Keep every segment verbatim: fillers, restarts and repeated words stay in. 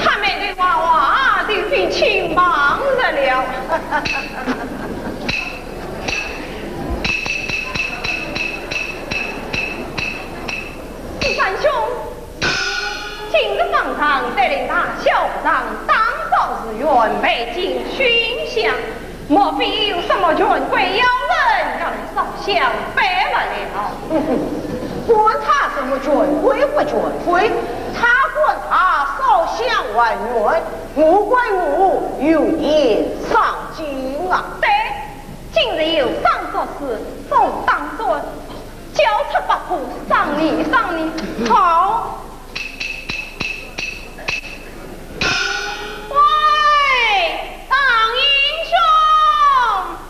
他们的娃娃都被亲忙着了。四山兄，今日方长带领大小武将，打扫寺院，排进巡香，莫非有什么权贵要人要来烧香拜佛了？管他什么权贵不权贵，他管他烧香还愿，我管我有言上进啊。对，今日有打扫寺，做打扫，交出八股赏你赏你。好。 喂，张英雄，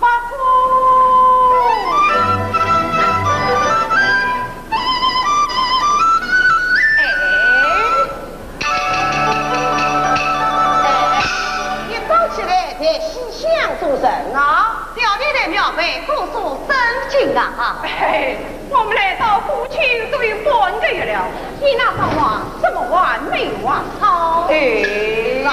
八股。哎，哎，一早起来在西厢做甚啊？小弟在庙背读书诵经啊。嘿，我们来到府去都有半个月了， 你那张画怎么还没有画好？哎，那。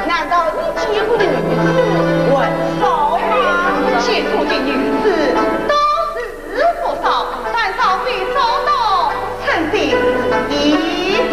难道你见过的女子还少吗？见过的女子倒是不少，但尚未找到称心意的。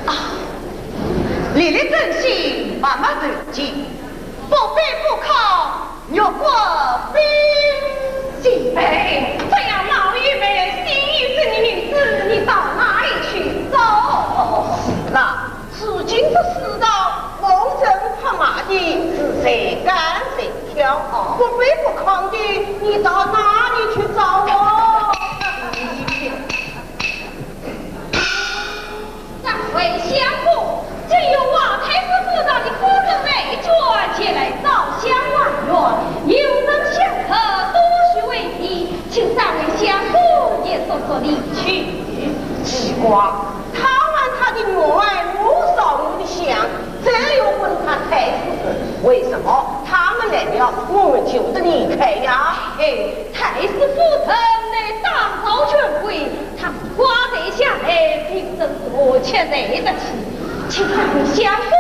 啊，历历真心，脉脉传情，不卑不亢，玉骨镔金。哎，这样貌又美、心又真的女子，你到哪里去找？那 如今这世道，奉承拍马的是谁敢谁挑，不卑不亢的，你到哪里去找哦？这位相公，只有华太师府上的夫人内眷前来烧香还愿，有人相客，多许回礼，请这位相公也速速离去。奇怪， 他还他的愿，我烧我的香，这又问他太师府。为什么他们来了，我们就得离开呀？哎，太师府城内当朝权贵，他是挂台下台，平生是我吃罪得起，请这位相公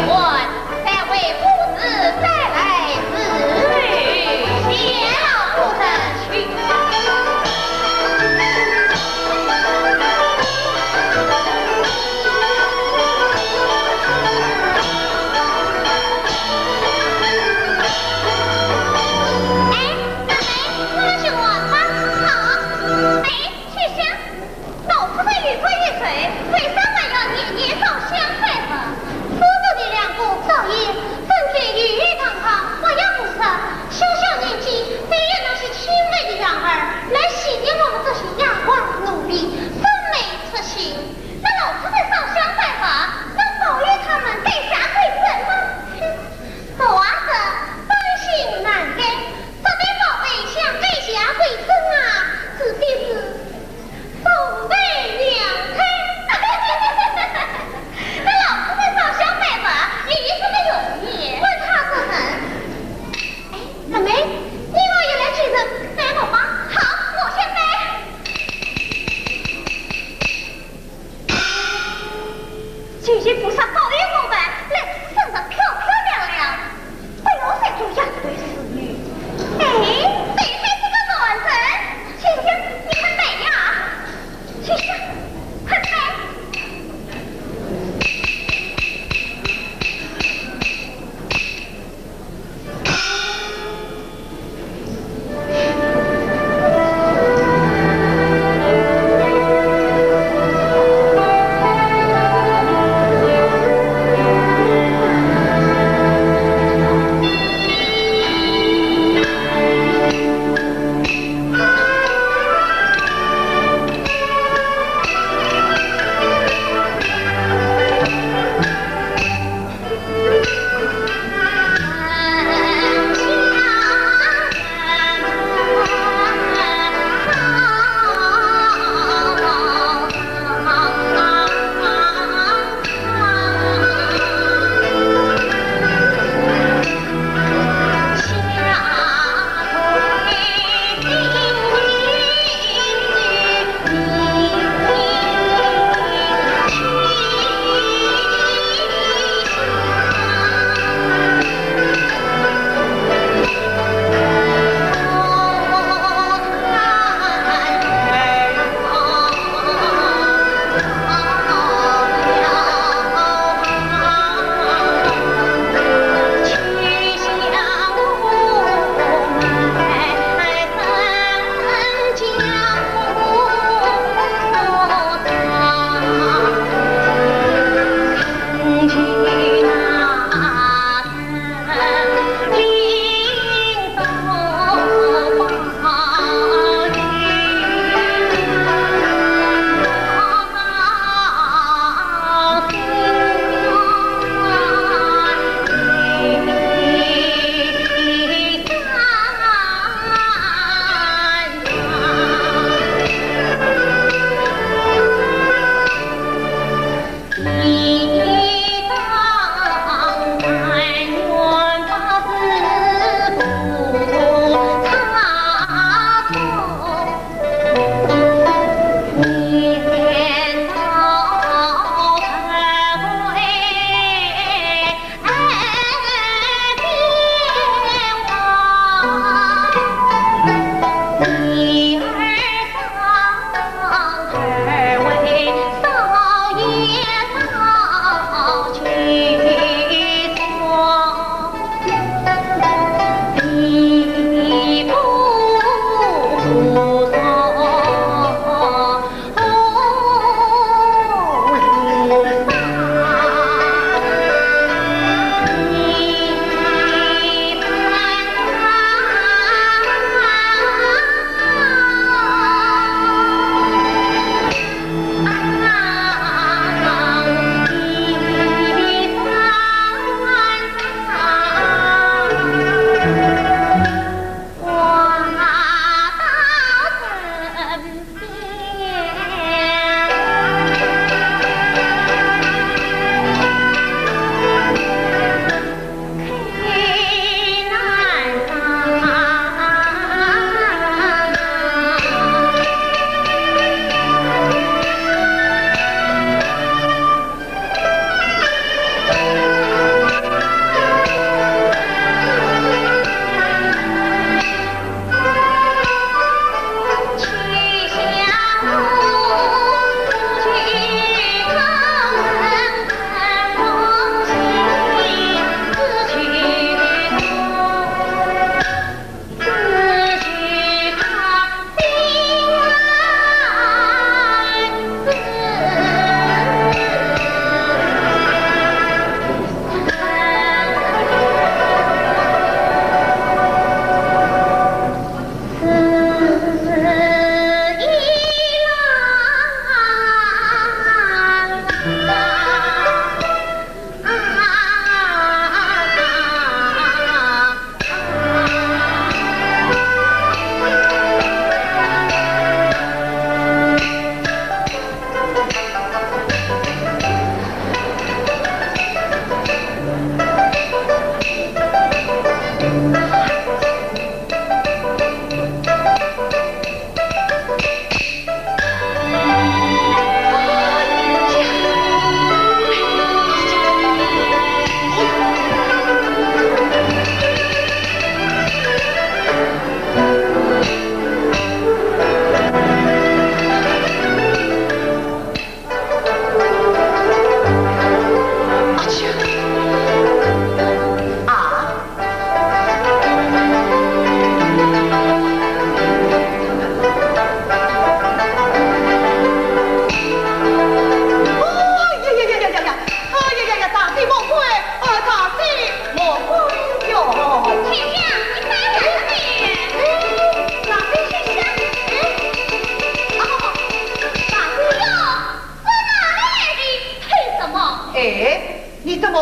官，三位公子再来。是。谢老夫人。哎，妹妹，我们去玩吧。好。哎，秋香，老夫人有个玉手，为什么要年年烧香拜佛？佛祖的两个照应，怎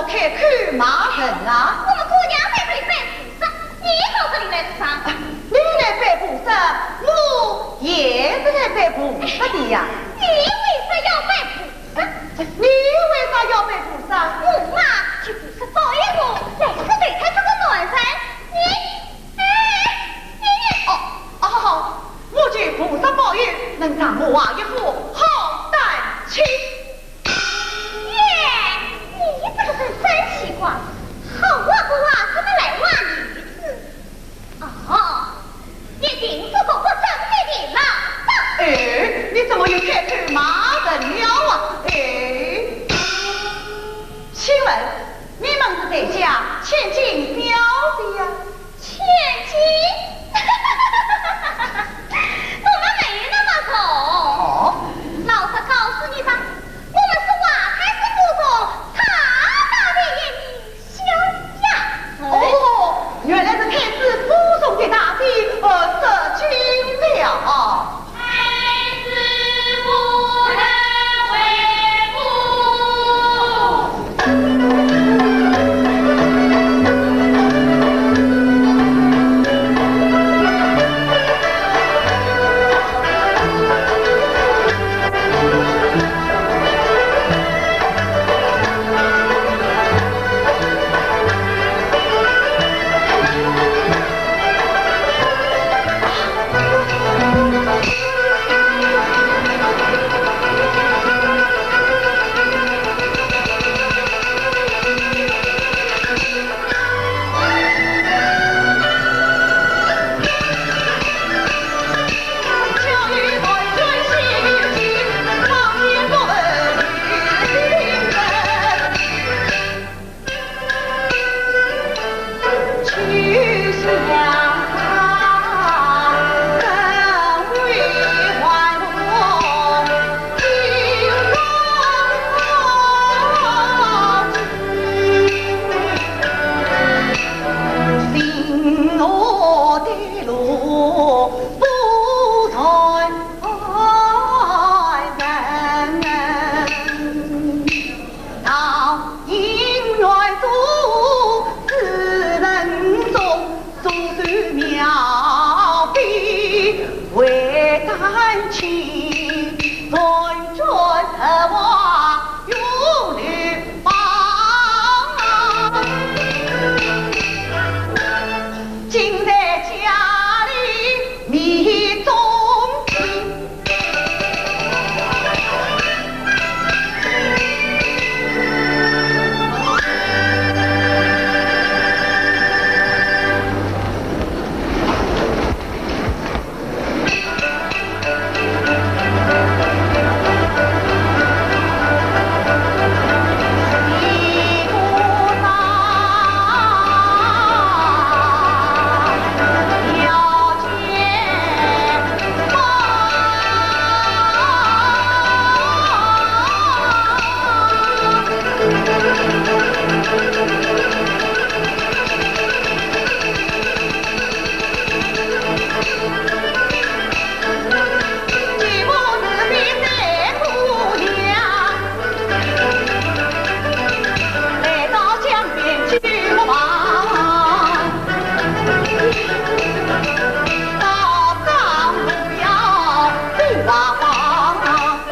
开口骂人啊？我们姑娘在这里拜菩萨，你到这里来做啥？你来拜菩萨，我也是来拜菩萨的呀。你为啥要拜菩萨？你为啥要拜菩萨？我嘛，求菩萨保佑我，来世投胎做个男人。你，哎，你，你。哦，哦，我求菩萨保佑，能让我画一幅好丹青。 耶，你这个人真奇怪，好画不画，怎么来画女子？哦，你定是个不正经的人了。哎，你怎么又开口骂人了啊？哎，请问你们是谁家千金小姐呀？ 千金？我们没那么穷。哦。老实告诉你吧，我们是华太师府中大大的一名小丫头。哦，原来是太师府中的大姐，呃，失敬了。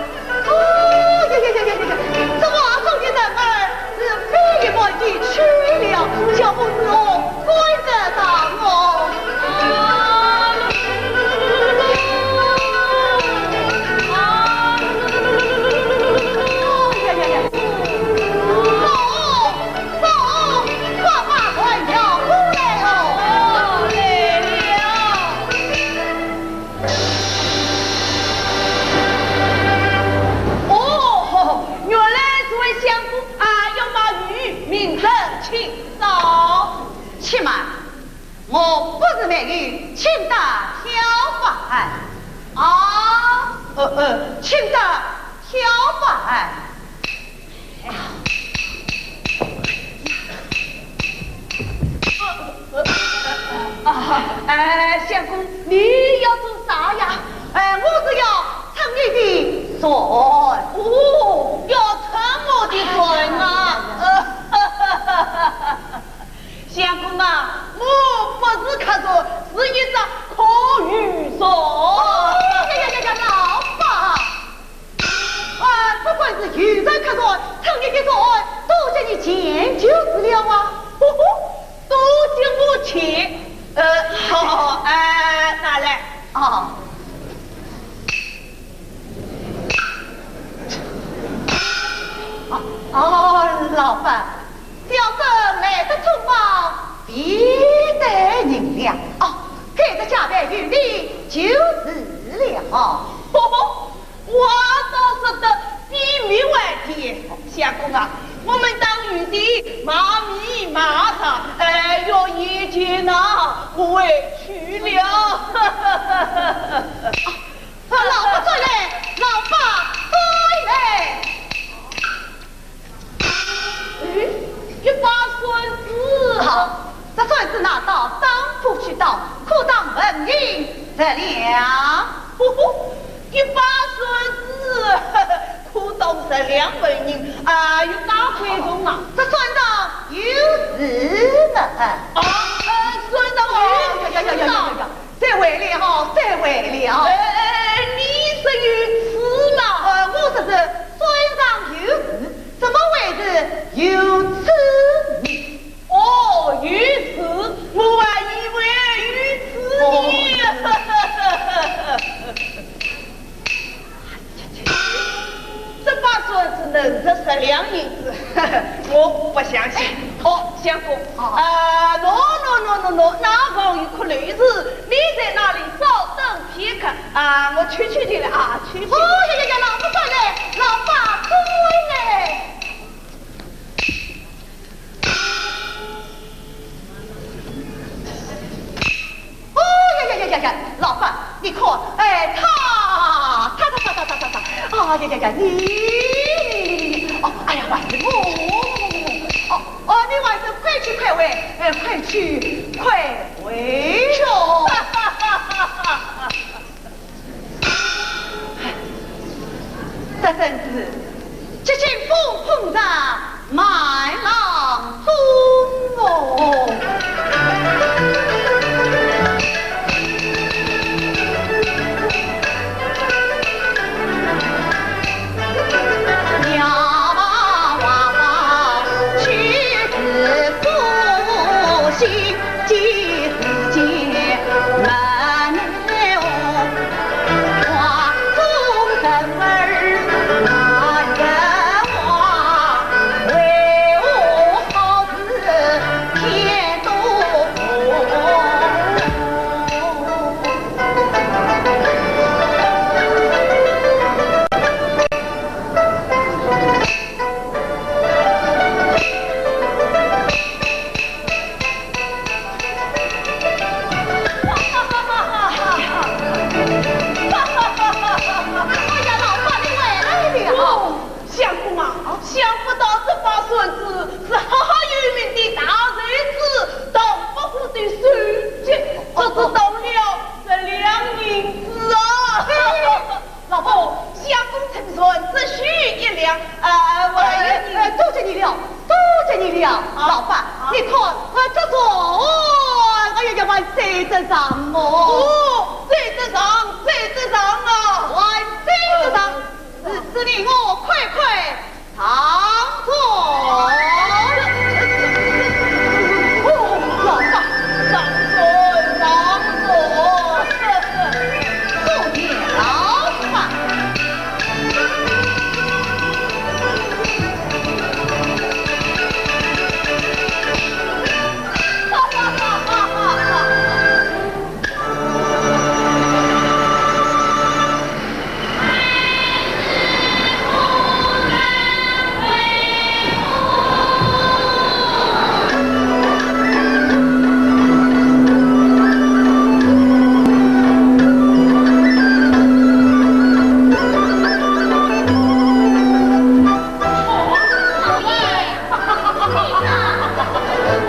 哦呀呀呀呀呀！这话中的人儿是非一般的去了，叫不是我关得上哦。哦呀呀呀！走，走，快把船摇过来哦。来了。 哦，原来这位相公啊，要把女名人请到。且慢，我不是美女，请得挑担。啊，呃，呃，请得挑担。 啊，哎，相公，你要做啥呀？哎，我是要乘你的船。哦，要乘我的船啊？呃，说，趁你的早安，多谢你前就是了啊。呵呵，多谢母亲。呃，好，哎，拿来。哦。哦，哦，老板，小生来得匆忙，便带人了。哦，该这家饭有礼就是了。呵呵， 我倒说得比蜜还甜。相公啊，我们到雨地卖米卖茶，哎哟，已经呐，回去了。啊，老伯转来，老伯转来。 哎，一把扇子。好，这扇子拿到当铺去当，可当纹银十两。呵呵，一把扇子，可当十两纹银，啊，有介贵重啊。这扇上有字么？啊，呃，扇上有字啊。呀呀呀呀呀呀！ 再会了，再会了。呃，你说有字吗？呃，我说是扇上有字，怎么会是有字呢？哦，有字，我还以为有字呢。哦。 这把扇子能值十两银子，我不相信。哦，相公，哦。啊，喏喏喏喏喏，那旁有棵柳树，你在那里稍等片刻，啊，我去去去了啊，去去。哦呀呀呀，老伯转来，老伯转来。 哦呀呀呀呀呀，老伯，你看，哎，他，他，他，他，他，他，他，哎呀呀呀，你，你，你，你，你，哦，哎呀，还是我，我，我，我，哦，哦，你还是快去快回，哎，快去快回哟。 这真是急惊风碰上麦浪中哦。 哎呀，老伯，你回来了。哦，相公啊，想不到这把扇子是赫赫有名的大才子唐伯虎的手笔，这是当了十两银子啊。哎， 老伯，相公成全，只需一两，啊，我还有你。哎，哎，多谢你了，多谢你了。啊，老伯，啊。你看，呃，这座，哎呀呀，还睡得着哦。哦，睡得着，睡得着啊。还睡得着，呃。是，是你我快快 上座。哦，老伯，上座，上座。多谢老伯。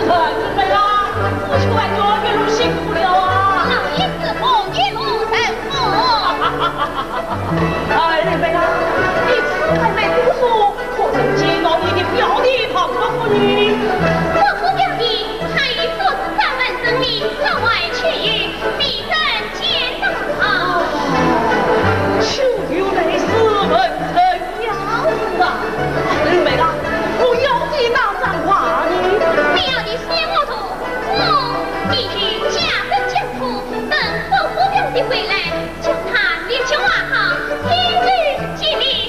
哎，玉梅啊，夫妻团圆，玉露辛苦了啊。老爷子我玉露承蒙。哎，玉梅啊，你此番来读书，可曾见到你的表弟唐伯虎呢？伯虎表弟，他已多次上门申明，早晚去也，未曾见到。啊，秋流泪湿问 要死啊！哎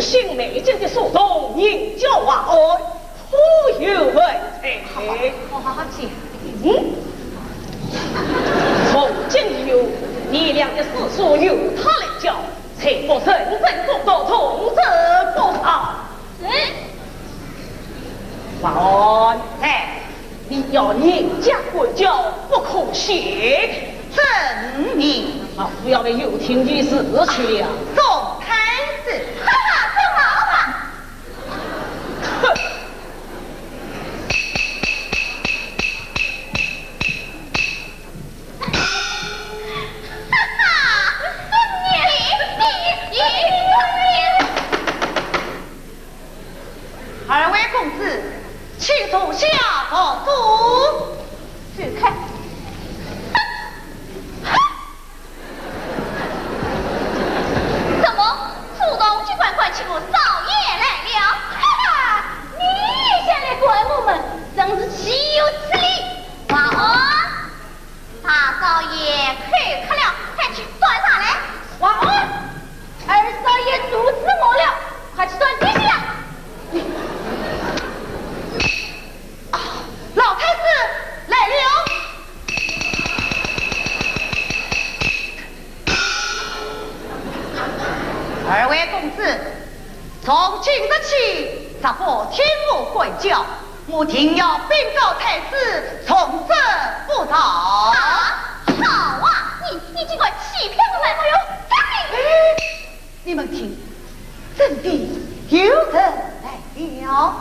新美景的书童，名叫华安，可有文才？好好好，请。嗯？从今以后，你俩的私书由他来教，才不认真做到，从此不上。嗯。华安，哎，你要严加管教，不可泄。遵命。老夫要为游亭议事去了。送太子。哈哈，走好吧。哼。哈哈，你，你，你，你。二位公子，请坐下坐坐。走开。哈哈。 怎么，书童竟敢管起我少爷来了？哈哈，你也想来管我们，真是岂有此理！华安，大少爷口渴了，快去端茶来。华安，二少爷肚子饿了，快去端点心来。 啊，老太师来了。二位公子，从今日起，若不听我管教，我定要禀告太师，从此不朝。啊，好啊，你，你竟敢欺骗我们！哎呦，干你！哎，你们听，真的有人来了。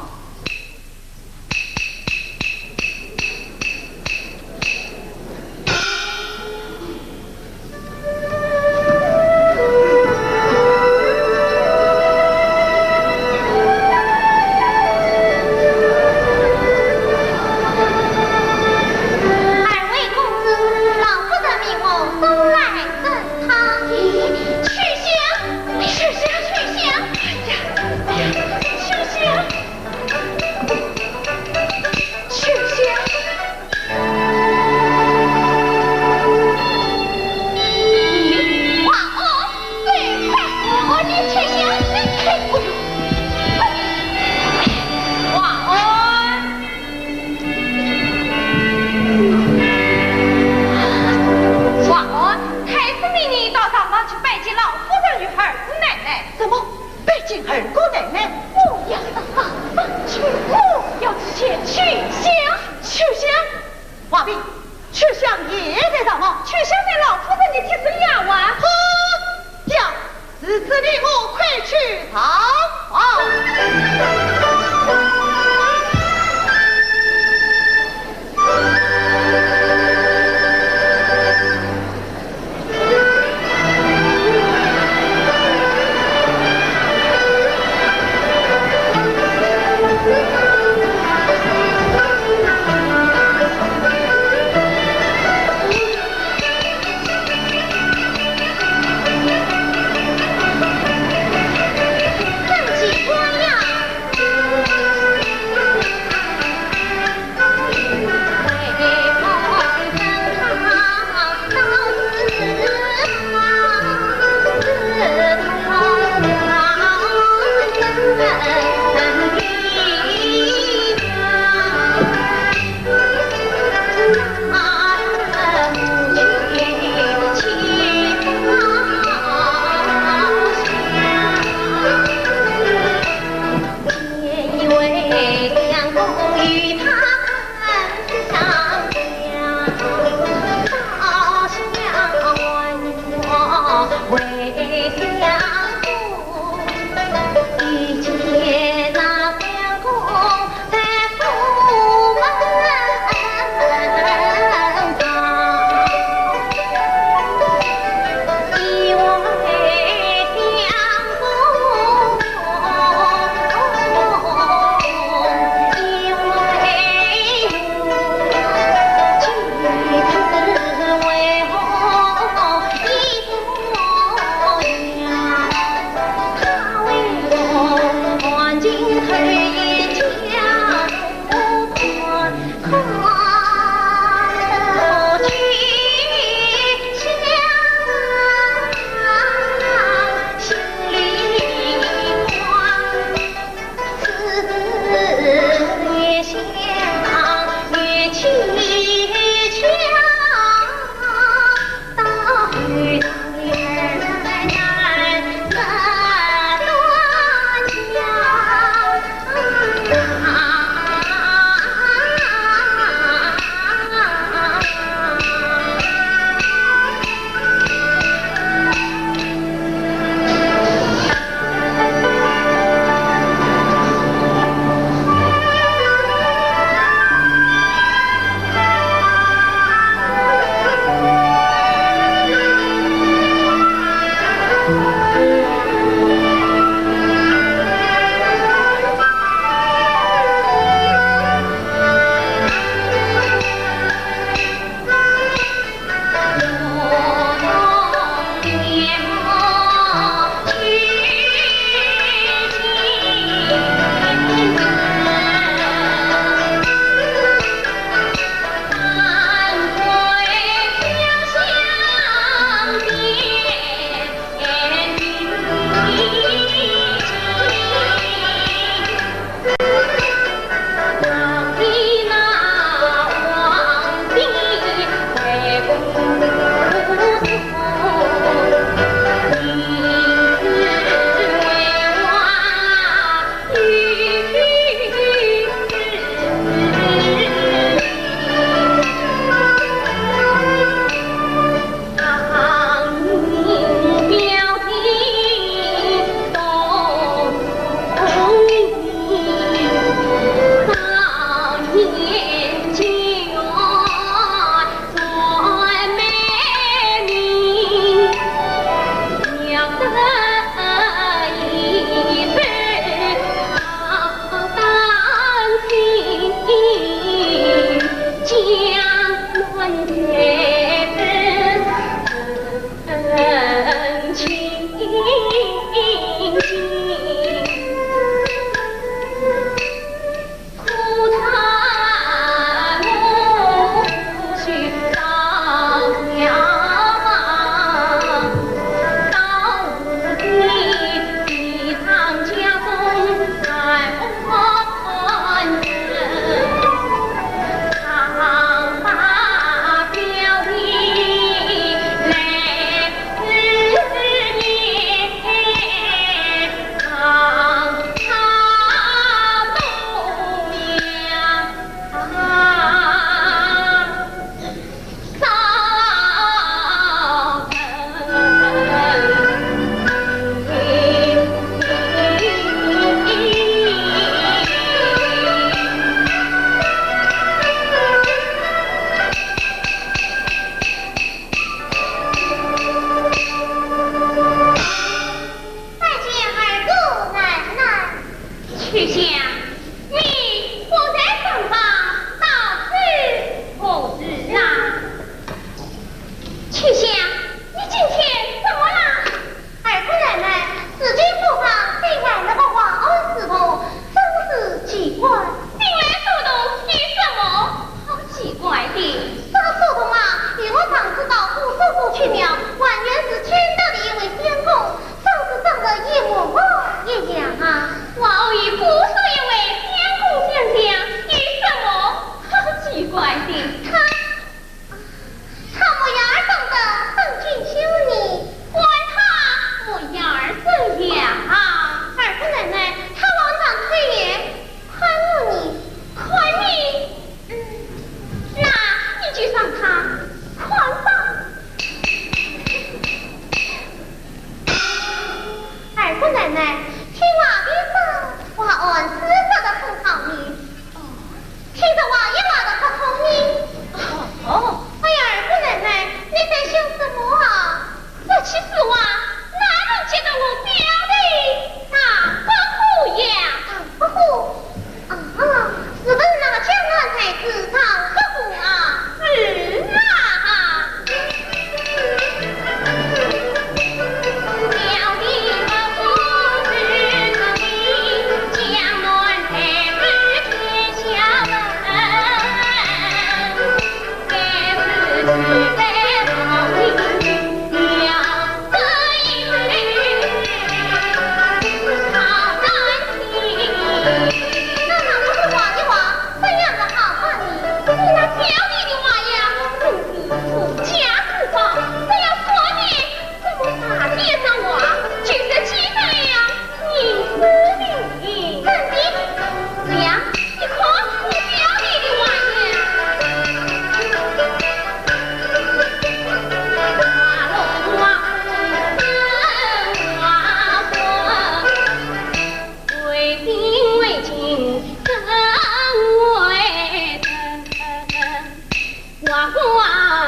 二位公子，老夫人命我送来。 他。秋香，秋香，秋香，哎呀，哎呀，秋香。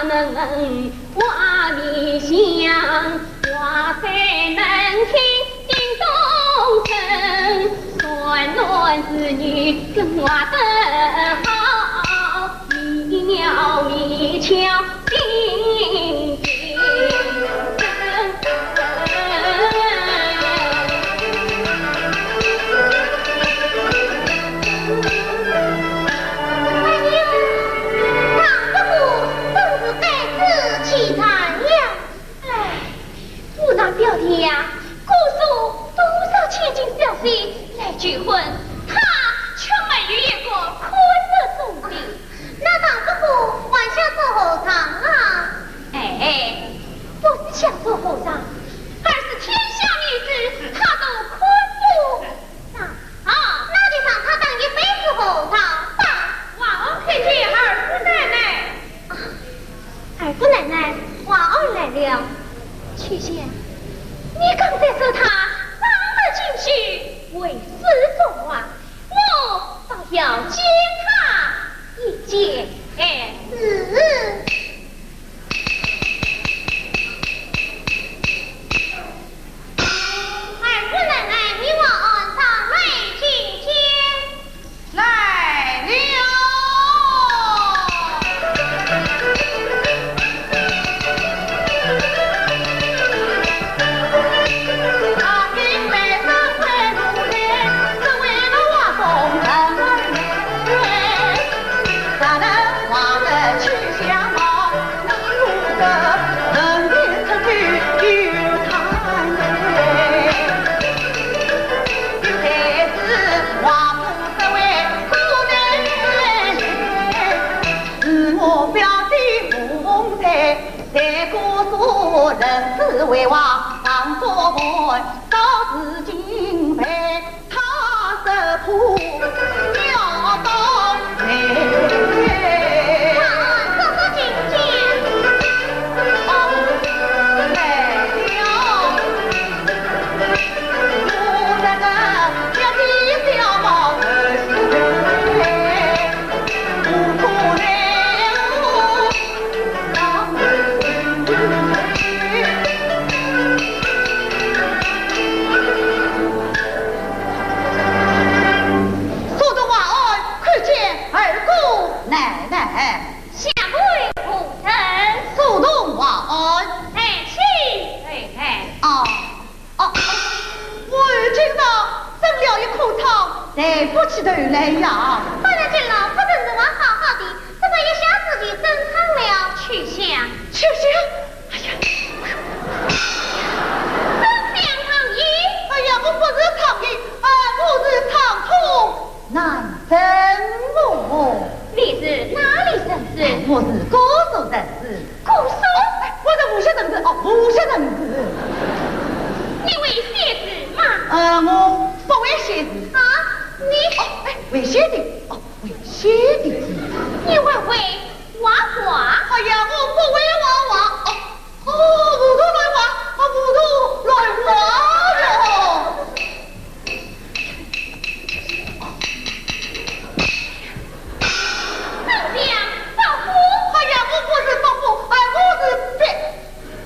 门花米香，花开门庭叮咚声，算算子女更话得好，米苗米巧心情。哎呀，唐伯虎真是该死气惨呀！哎，我那表弟呀，姑苏多少千金小姐来求婚，他却没有一个看得中的。那唐伯虎还想做和尚啊？哎，不是想做和尚，而是天下女子他都看不上。 啊，那就让他当一辈子和尚吧。王二看见二姑奶奶。啊，二姑奶奶，王二来了。秋香，你刚才说他长得俊秀，为诗作画，我倒要见他一见。哎，是。 二姑奶奶，你我安上来觐见。来了。苏东华安，叩见二姑奶奶。下跪何人？苏东华安。哎，请回来。哦，哦，我今朝生了一棵草，抬不起头来呀。本来今朝不正是还好好的，怎么一下子就生长了？秋香。秋香？ 哎呀，真像苍蝇。哎呀，我不是苍蝇，啊，我是苍头男人哦。你是哪里人士？我是姑苏人士。姑苏？哎，我是无锡人士，哦，无锡人士。你会写字吗？呃，我不会写字。啊，你？哦，哎，会写的，哦，会写的。你会不会 画画？哎呀，我不会画画。哦，哦，糊涂乱画，哦，糊涂乱画哟。真像伯父。哎呀，我不是伯父，哎，我是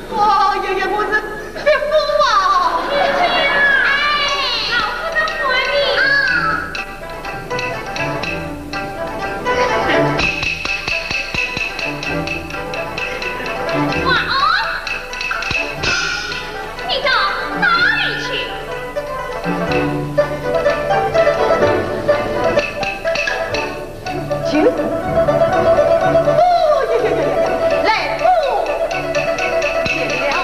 伯 哦，爷爷，我是伯父啊。哎，老夫人，我的啊。哇哦，你到哪里去？ 请。哦，呀呀呀呀呀，来，哦，谢了。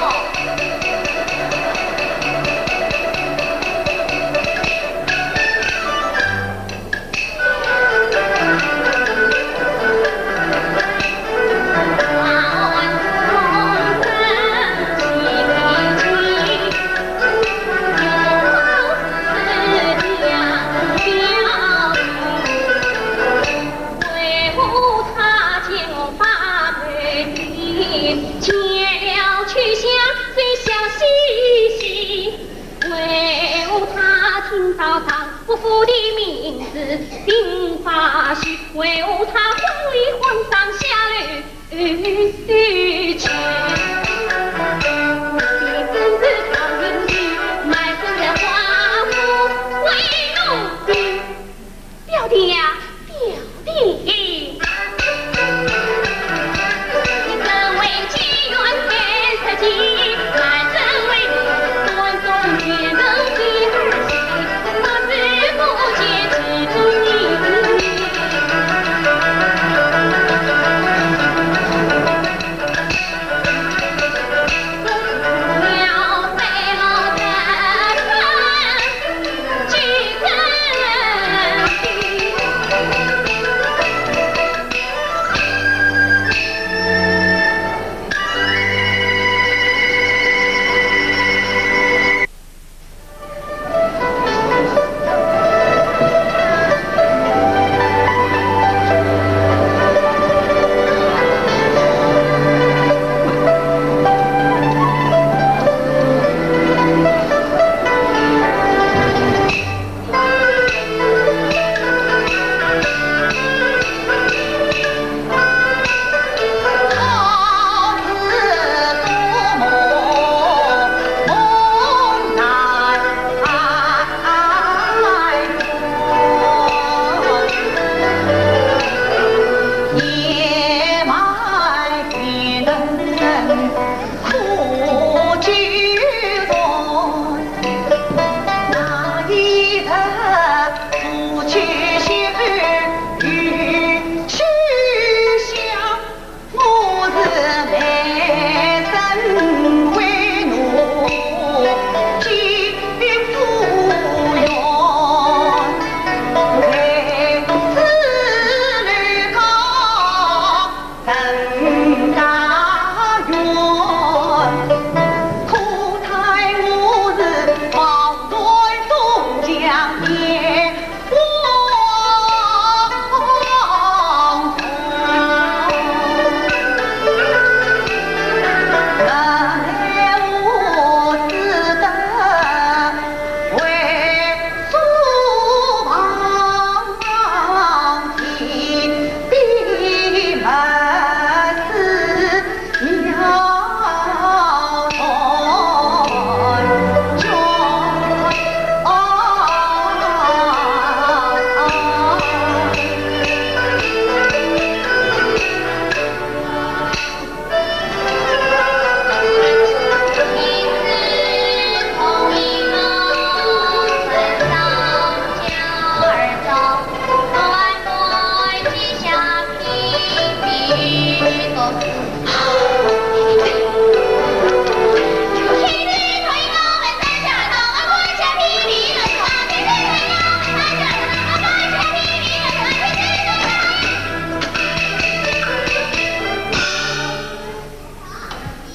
为何他见我把头低，见了秋香嘴笑嘻嘻。为何他听到唐伯虎的名字心发喜，为何他慌里慌张下楼表弟呀，表弟。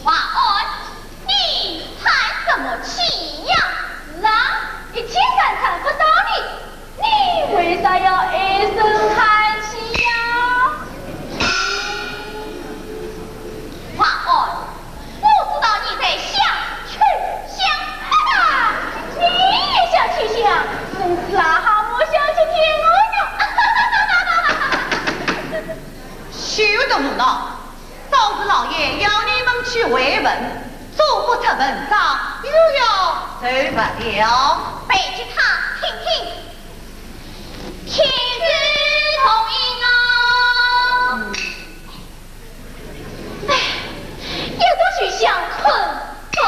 华安，你叹什么气呀？是啊，一天三餐不到的，你为啥要唉声叹气呀？华安，我知道你在想秋香。哈哈，你也想秋香？真是癞蛤蟆想吃天鹅呀！休得胡闹！ 早知老爷要你们去慰问，做不出文章，又要受罚了。背给他听听。天子同饮啊！哎，要不去相困吧。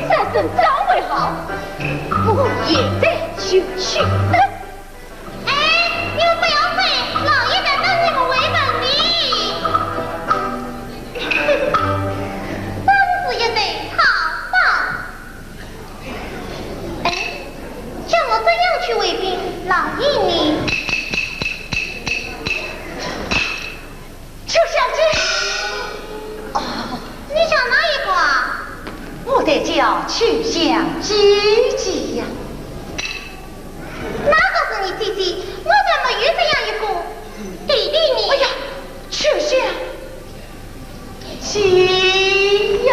三声张为好，我也在就去。哎，你们不要走，老爷在等你们回本呢。真是一对草包。哎，叫我怎样去回禀老爷呢？ 秋香姐。哦，你叫哪一个啊？我得叫秋香姐姐呀。哪个是你姐姐？我怎么有这样一个弟弟呢？哎呀，秋香姐呀！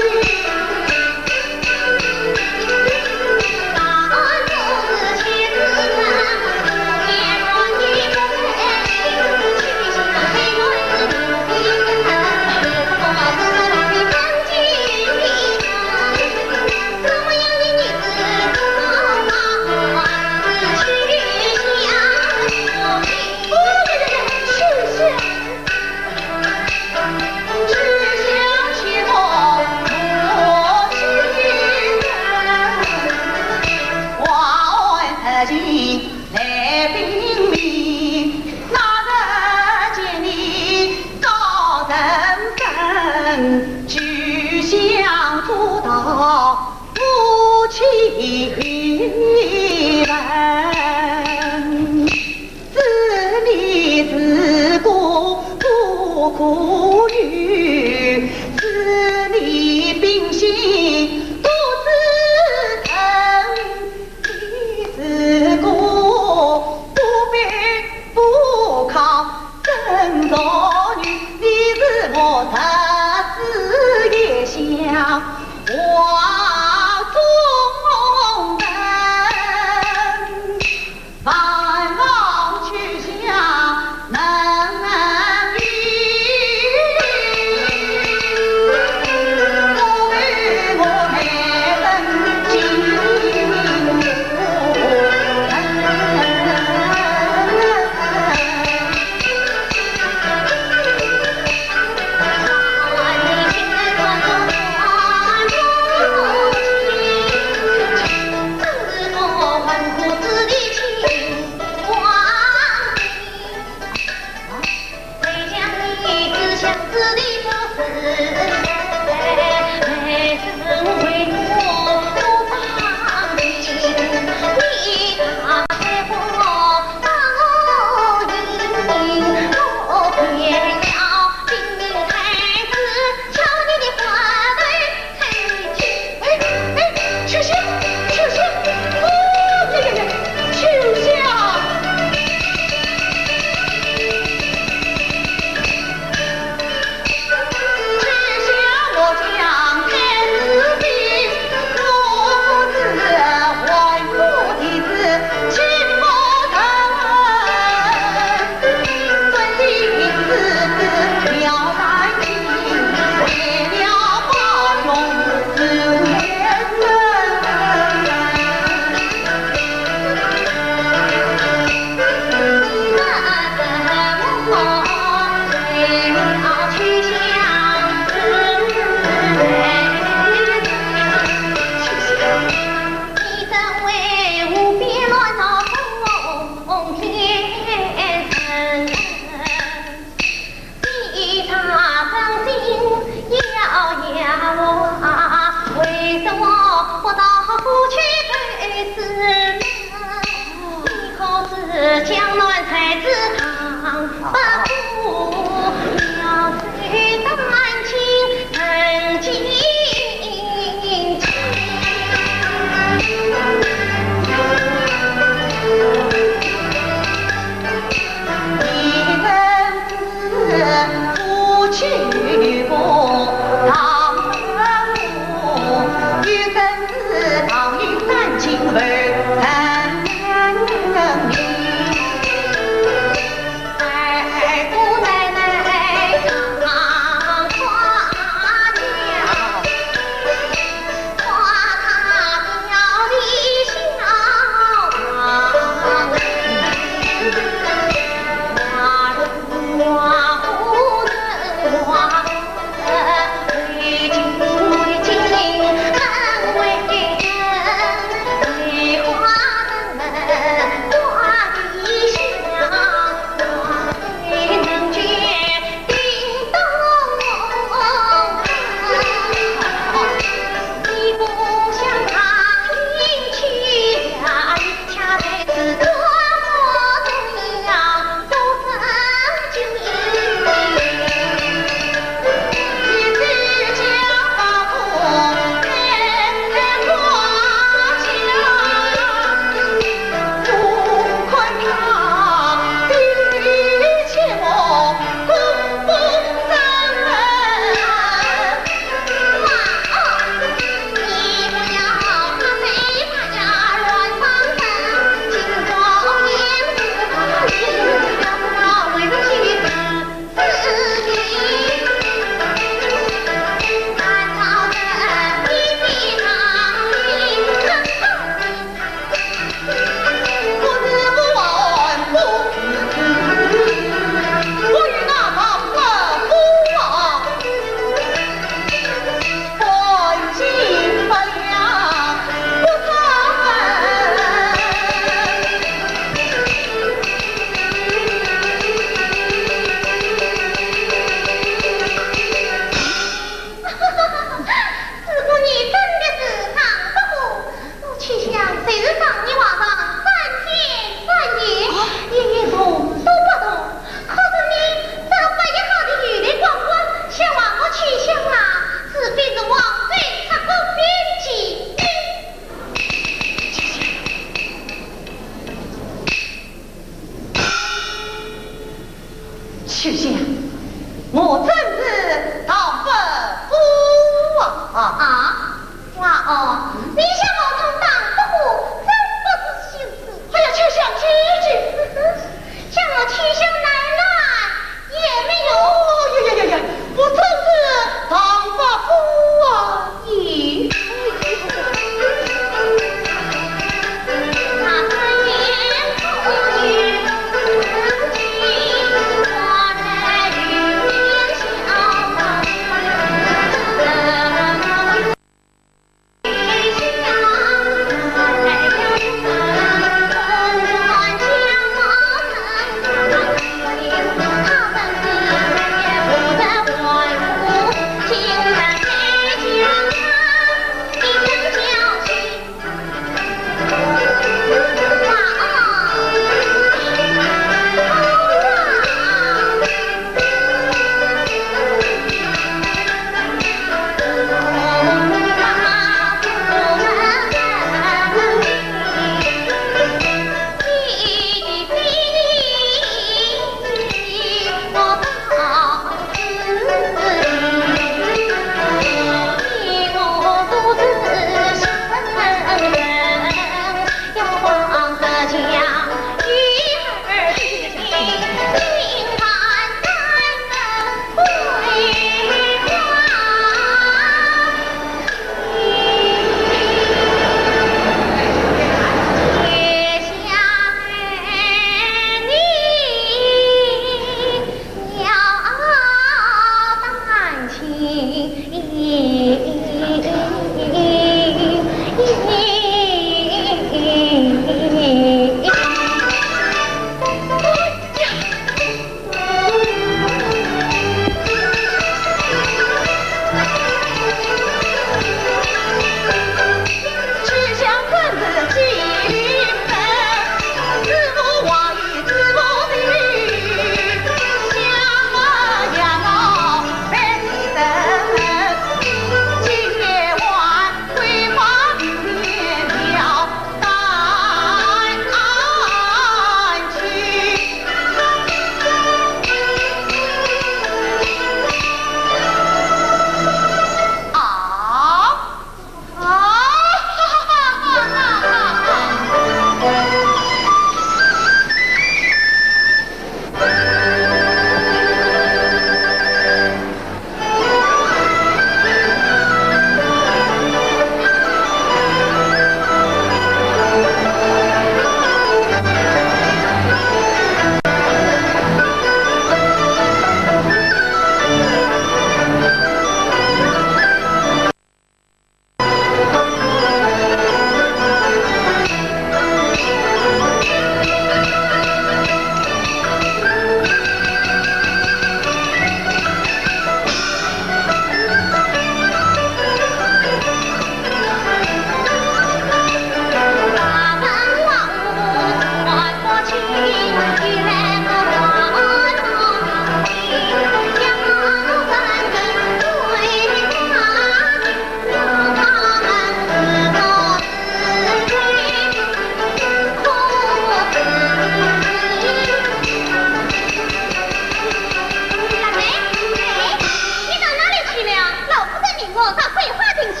到桂花亭去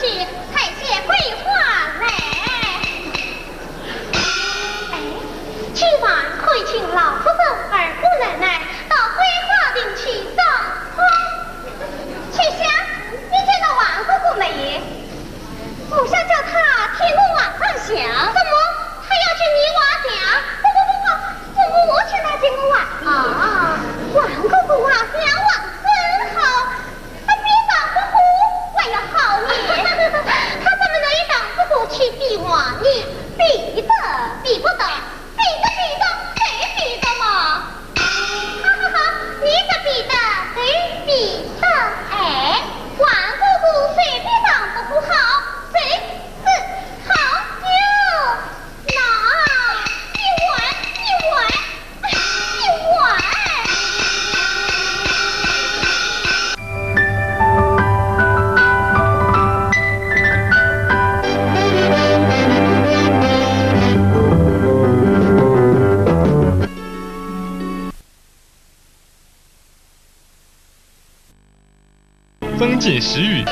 采些桂花来。哎，既然可以请老夫人、二夫人来到桂花亭去赏花，秋香，你见到王哥哥没有？我想叫他替我画张相。什么？他要替你画像？不不不不，我我我请他替我画。啊，王哥哥画像画得真好。 他比丈夫还要好呢。他怎么能与丈夫去比划呢？比得，比不得，比得，比得，谁比得嘛？哈哈哈，你得比得，谁比得？哎，王哥哥谁比丈夫好？谁？是好哟。 那，你玩，你玩，你玩。增进时语。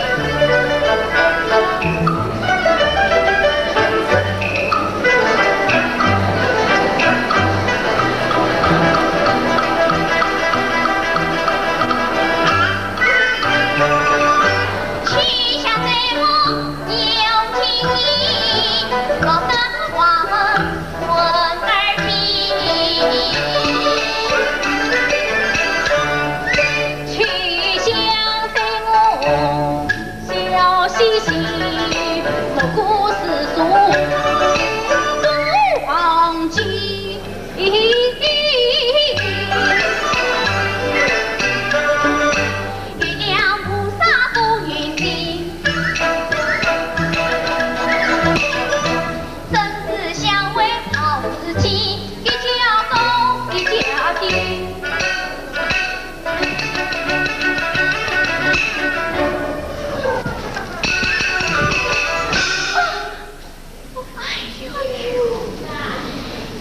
哎呦，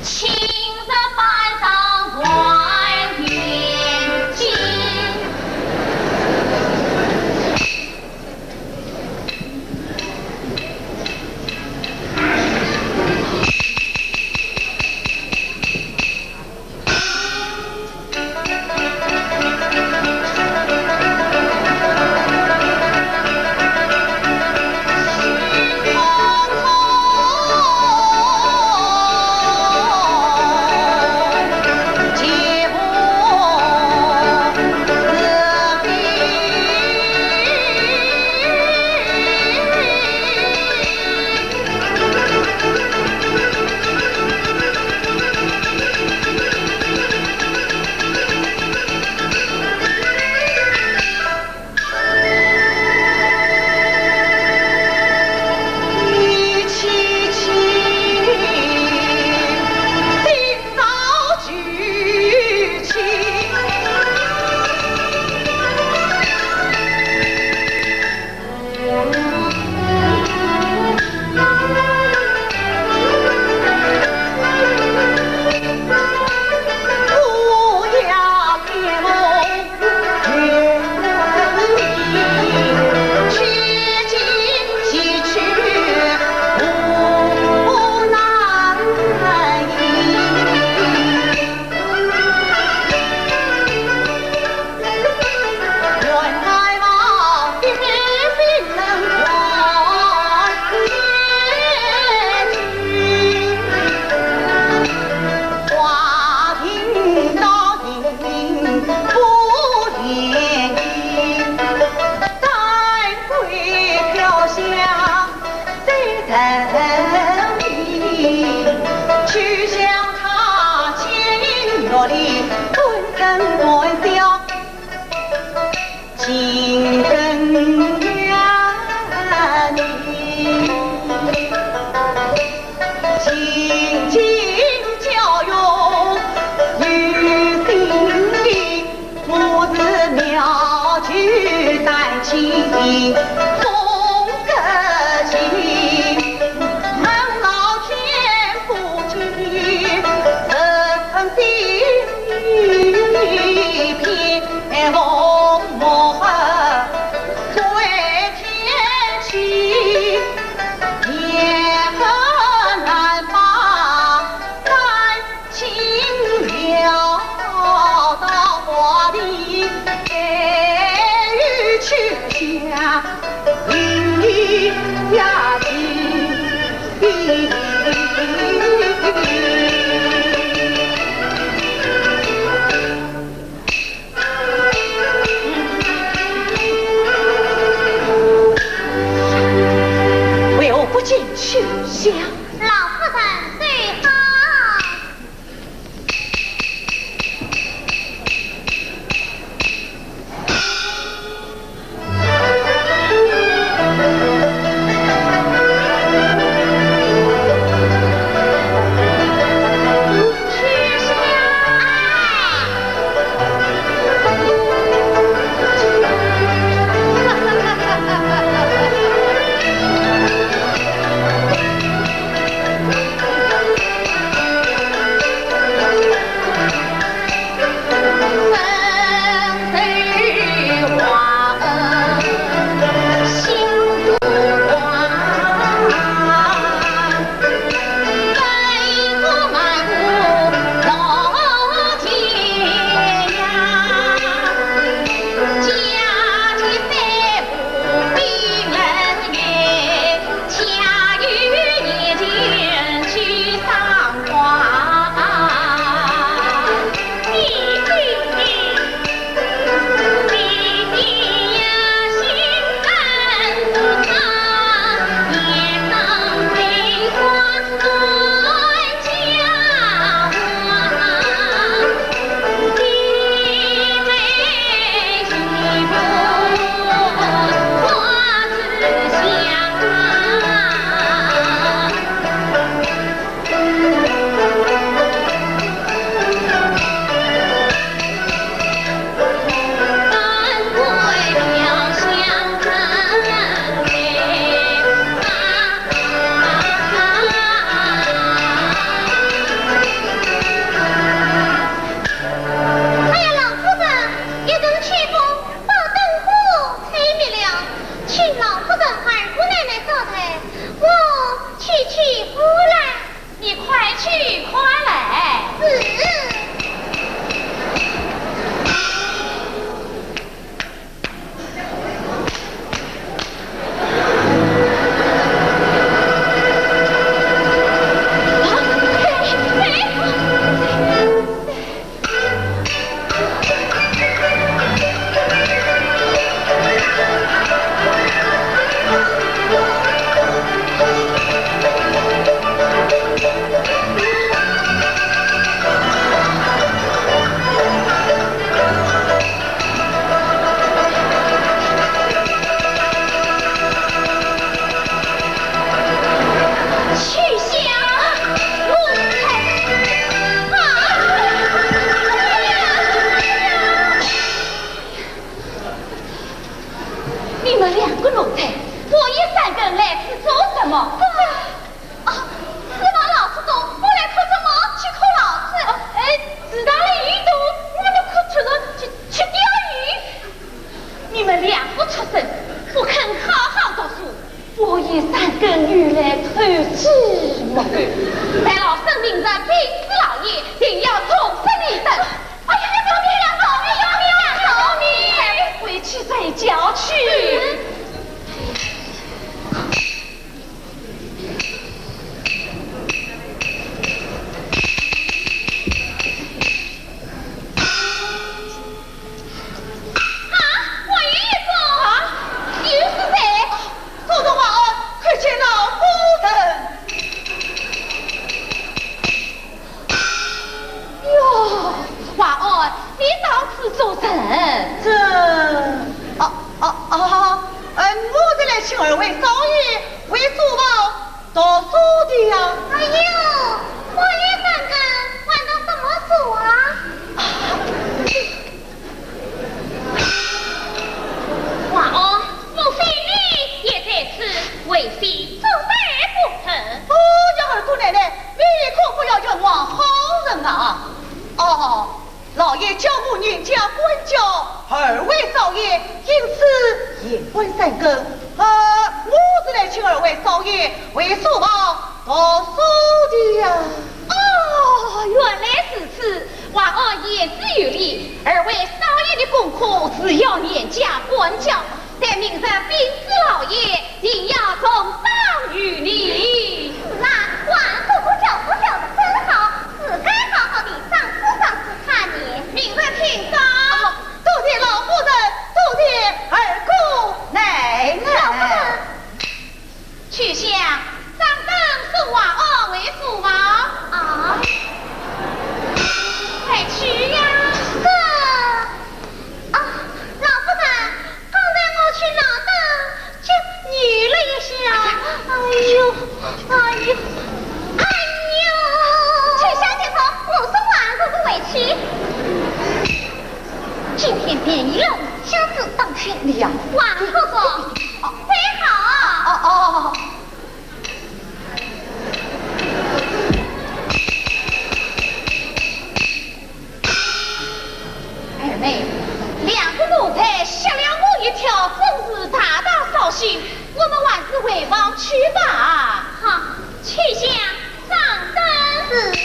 青山板上观天际。两个奴才，我也三更来此做什么？啊，书房老师多，我来看什么？去看老师。哦，哎，池塘里鱼多，我们看出去，去，去钓鱼。你们两个畜生，不肯好好读书，我也三更又来偷鸡摸狗。待老身命人禀知老爷，定要重赏你等。 哎呀，饶命啊，饶命啊，饶命啊，饶命！快回去睡觉去。啊，王爷。啊，又是谁？ 多谢王安，叩见老夫人。哟，王安，你到此做甚？这……哦，哦，哦，嗯，我是来请二位少爷回书房读书的呀。哎呦，王爷三更还读什么书啊？啊， 王安，莫非你也在此为戏作对不成？哦，呀，二姑奶奶，你可不要冤枉好人啊！哦，老爷叫我严加管教二位少爷，因此夜半三更，呃，我是来请二位少爷回书房读书的呀。哦，原来如此。 王安言之有理，二位少爷的功课是要严加管教，待明日禀知老爷，定要重赏于你。是啊，王哥哥教书教得真好，自该好好地赏识赏识他呢。明日请早。哦，多谢老夫人，多谢二姑奶奶。老夫人。 秋香，掌灯送王安回书房。啊。快去呀。是。啊，老夫人，刚才我去拿灯，就扭了一下。哎呦，哎呦，哎呦！秋香，你说我送王哥哥回去。今天天一冷，下次当心。你呀。王哥哥，哦。快好。哦，哦，哦。 二妹，两个奴才吓了我一跳，真是大大扫兴。我们还是回房去吧。好，秋香，掌灯。是。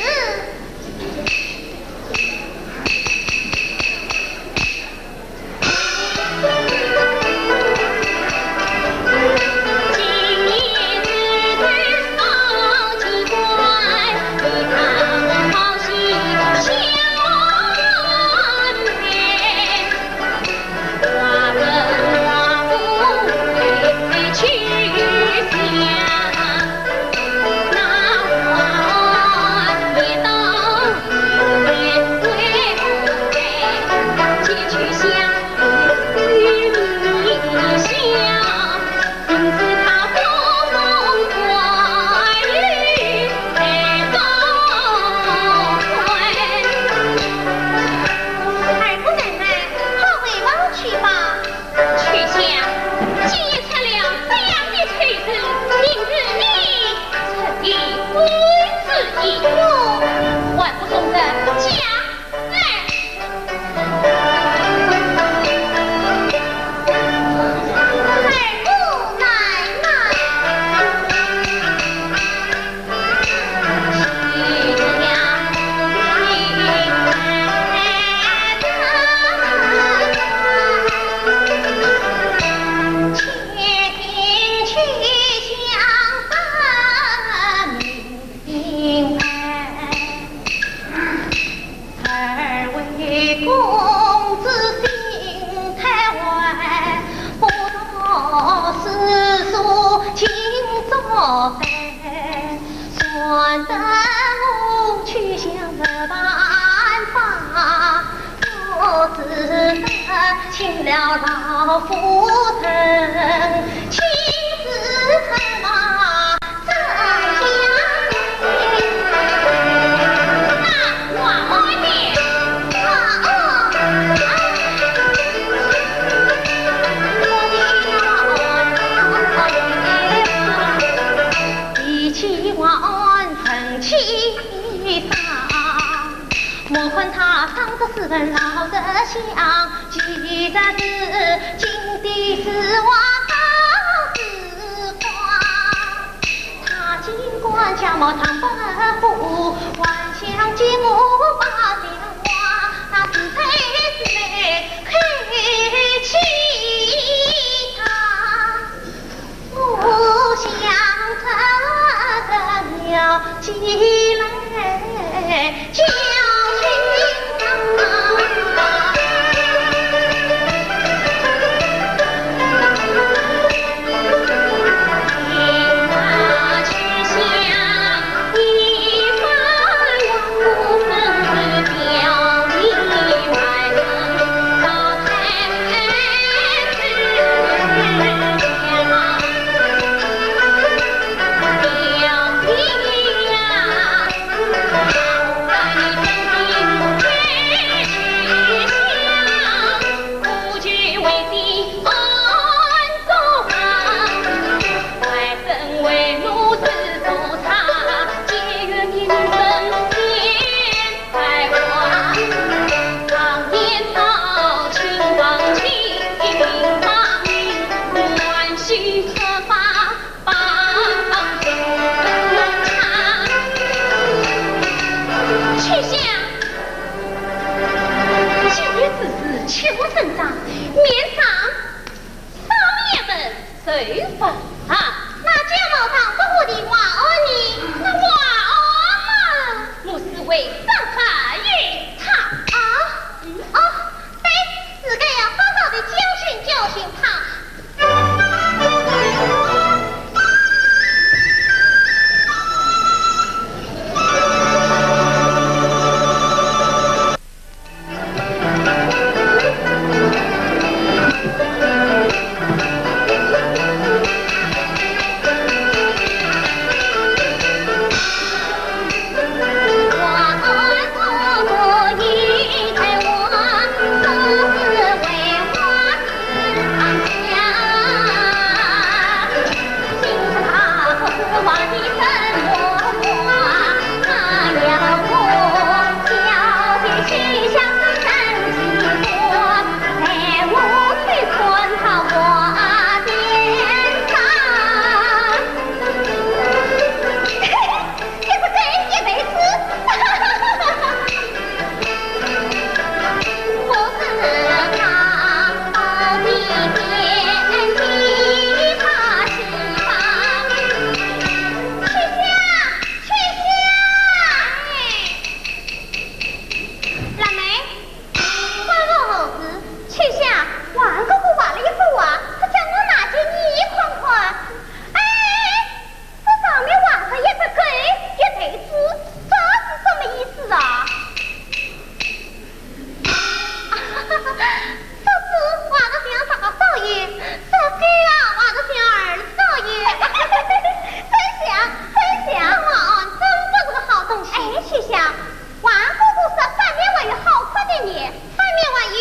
二姑奶奶，快回房去吧。秋香，今夜出了这样的丑事，明日你出的官司。哟，还不懂得讲来。二姑奶奶。二位公子心太坏，不读诗书勤作对，算得我秋香没办法，我只得请了老夫人，请示什么 那我们的自问老德相，其实是井底之蛙，好时光。他竟敢假冒唐伯虎，还想借我把笑话，那是谁是谁，黑气他。 我想这个要起来教训他。秋香，今日之事，切勿声张，免伤 少爷们受罚。那假冒唐伯虎的话案呢？那话案嘛，我是会赏罚于他。啊？哦，对，自家要好好的教训教训他。辣妹，发生何事？秋香，王哥哥画了一幅画，他叫我拿给你看看。哎，这上面画着一只狗，一头猪，这是什么意思啊？ 这猪画得像大少爷，这狗啊，画得像二少爷。真像，真像。这画案真不是个好东西。哎，秋香，王哥哥说反面还有好看的呢。反面还有？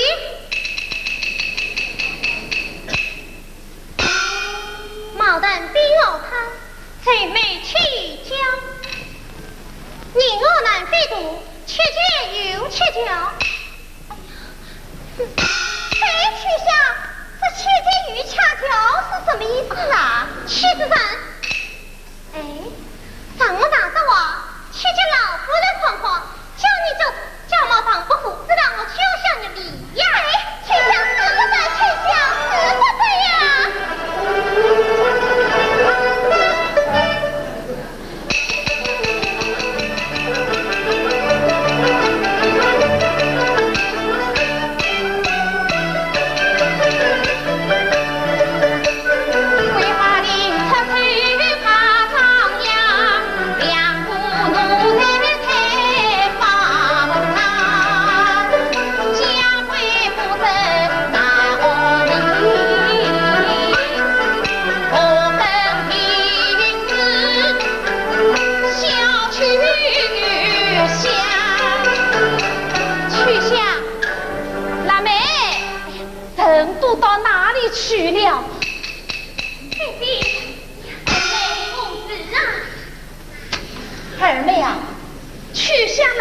茅盾比敖汤，谁美气娇。人恶男非徒，乞贱又乞巧。哎，秋香，这乞贱又乞巧是什么意思啊？气死人！ 哎，让我拿着啊，去给老夫人看看，叫你这假冒唐伯虎，是让我教训你呀！哎，秋香使不得，秋香使不得呀！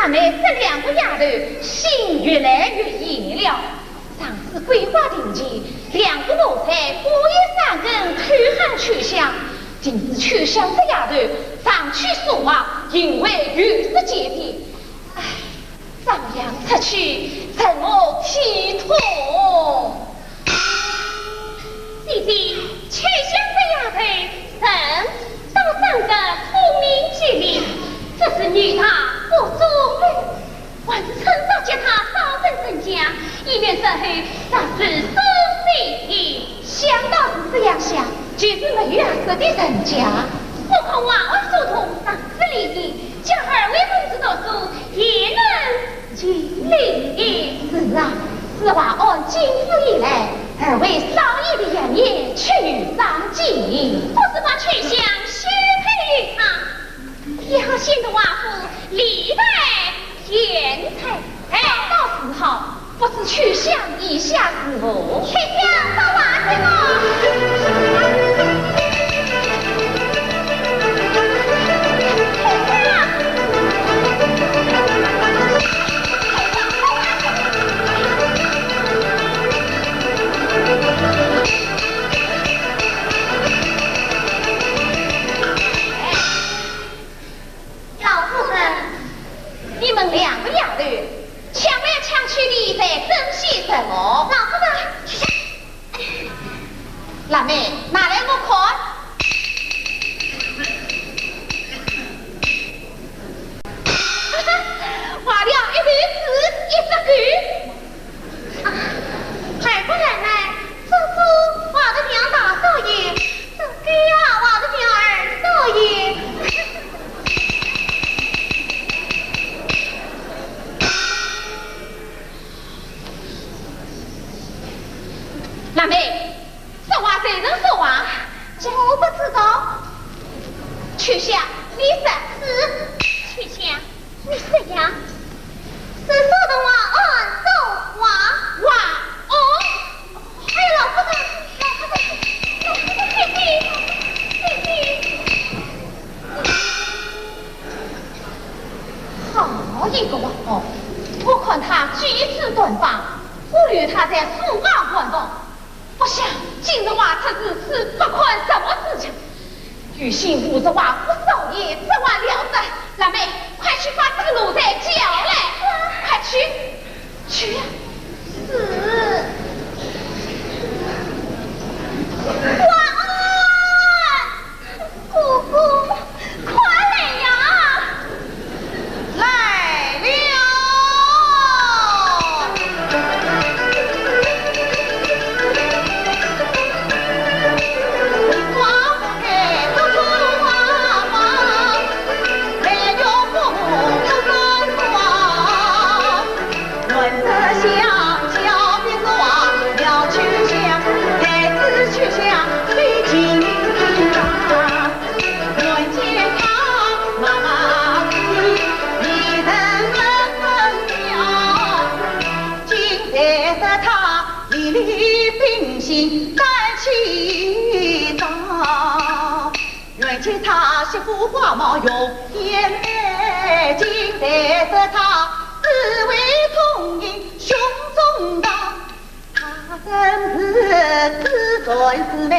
辣妹这两个丫头心越来越野了。上次桂花庭前，两个奴才故意三更口喊秋香，今日秋香这丫头上去说话，行为有失检点。唉，张扬出去，怎么体统？ 姐姐，秋香这丫头人倒生得聪明机灵，只是女大不中用，还是趁早给她找份人家，以免日后遭受伤害。想倒是这样想，就是没有合适的人家。不过华安书童尚是理性，叫二位公子读书也能 尽力。是啊，自华安进府以来，二位少爷的养育却有长进。不如把秋香许配于他，也好显得华府历代贤才。哎，倒是好，不知秋香意下如何？秋香不话什么。 老夫人，你们两个丫头，抢来抢去的在争些什么？老夫人， 辣妹，拿来我看。画了一头猪，一只狗。啊，还不来来，这猪画得像大少爷，这狗啊，画得像二少爷。 辣妹，说话谁人说话？我不知道。秋香，你说是。秋香，你说呀。是说的华安说话。华安？哎，老夫人，老夫人，老夫人，姐姐，姐姐。 好一个王婆，我看她举止端方，我留她在书房玩闹。不想今日外出如此不堪什么之情，有心护着华府少爷，这还了得！辣妹，快去把这个奴才叫来，快去！ 去呀！是。华安，哥哥，快来呀！来了。 原见他媳妇花貌容颜美，今才知他只为铜印胸中带。他真是自尊自美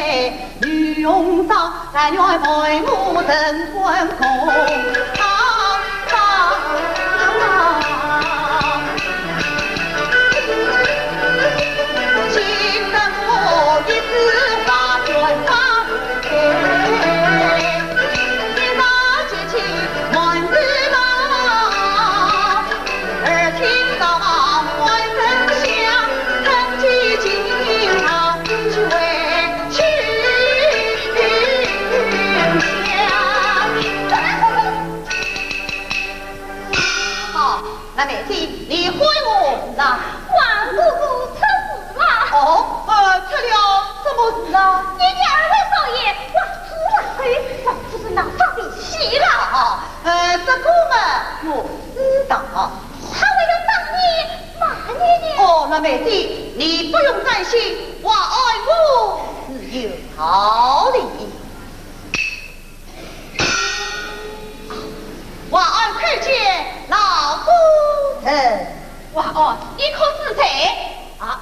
女红妆，但愿配我人官公。啊，啊，啊。 好，辣妹子，你唤我何事？王哥哥出事了。哦，呃，出了什么事啊？你家二位少爷，哇，猪了，哎，老夫人呐，发脾气了。啊，呃，这个嘛，我知道。他为了打你，骂你呢。哦，辣妹子，你不用担心，华安我自有道理。 华安叩见老夫华安，你可知罪？啊，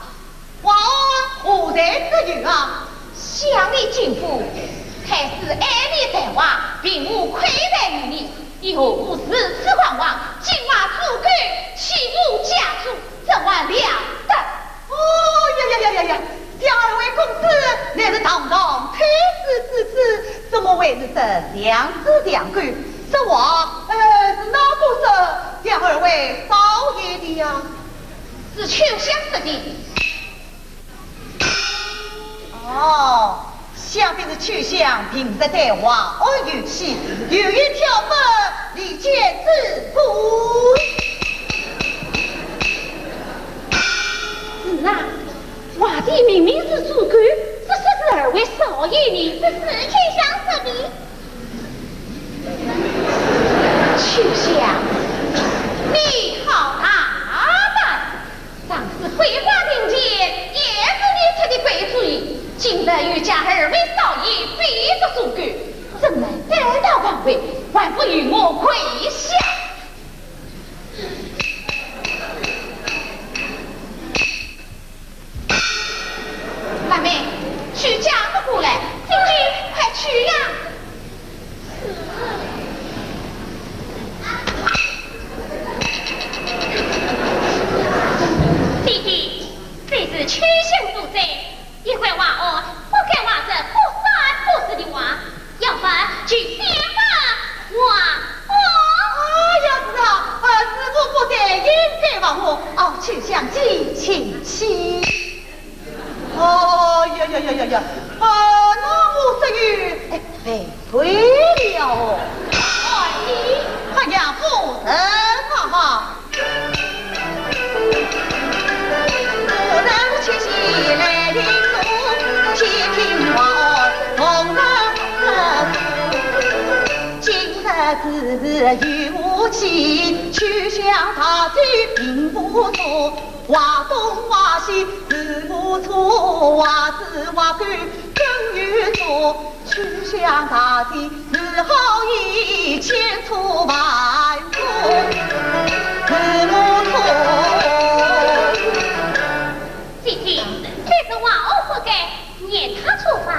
华安何罪之有啊？乡里进府，太师爱你才华，并无亏待于你，你何故如此狂妄，竟挖猪狗，欺我家主，这还了得？哦呀呀呀呀呀！想二位公子乃是堂堂太师之子，怎么会是这样子两个？这话，呃，是哪个说想二位少爷的呀？是秋香说的。哦，想必是秋香平日待华安有加，有意挑拨离间之故。是啊， 华弟明明是猪狗，怎说是二位少爷呢？这是秋香说的。秋香，你好大胆！上次桂花亭前也是你出的鬼主意，今日又叫二位少爷比作猪狗，真乃胆大妄为，还不与我跪下！ 辣妹，去叫他过来。姐姐，快去呀！姐姐，这是秋香所在，一块瓦偶，不该挖这不三不四的瓦。 要么就先把我。哦，哎呀，是啊，呃，师傅不在，应该还我。哦，秋香姐，请起。哦呀呀呀呀呀，啊，那我这又，哎，违规了哦。哎，你还要不认啊？哈。 姐姐，这是瓦偶不该，念他初犯，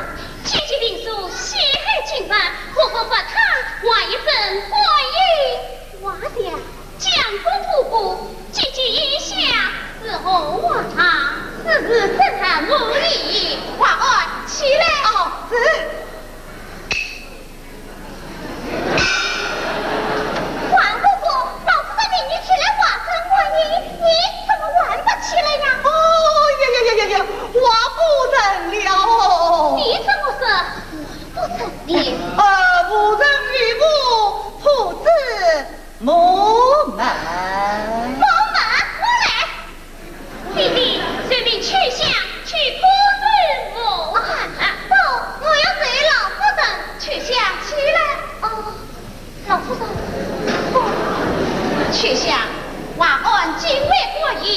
九级兵书陷害金犯，何不罚他还一身官印？瓦相，将功补过，姐姐意下如何啊？此事怎能无益？华安，起来。哦，是。 王公公，老夫人命你去来还官印，你怎么还不起来呀？哦呀呀呀呀呀，我不认了哦。你怎么说我不认呢？呃，无人与我破子木门。木门，我来。 弟弟，随命秋香去破子木门。不，我要随老夫人。秋香，起来。哦，老夫人。哦。秋香，华安敬畏官印，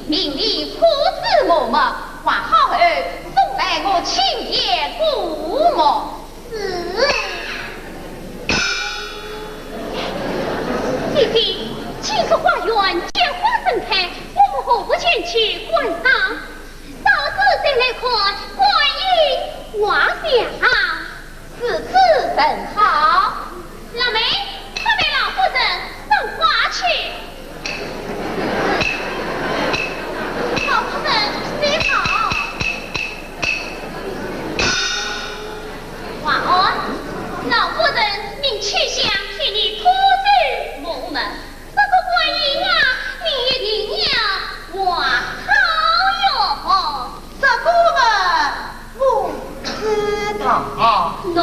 命你破子木门，画好后送来我亲眼过目。 是。姐姐，今日花园鲜花盛开，我们何不前去观赏？到时再来看官印画像。如此甚好。辣妹，快陪老夫人赏花去。 老夫人，你好。华安，老夫人命秋香替你拖走木门，这个官印啊，你一定要还好哟。这个嘛，我知道。喏。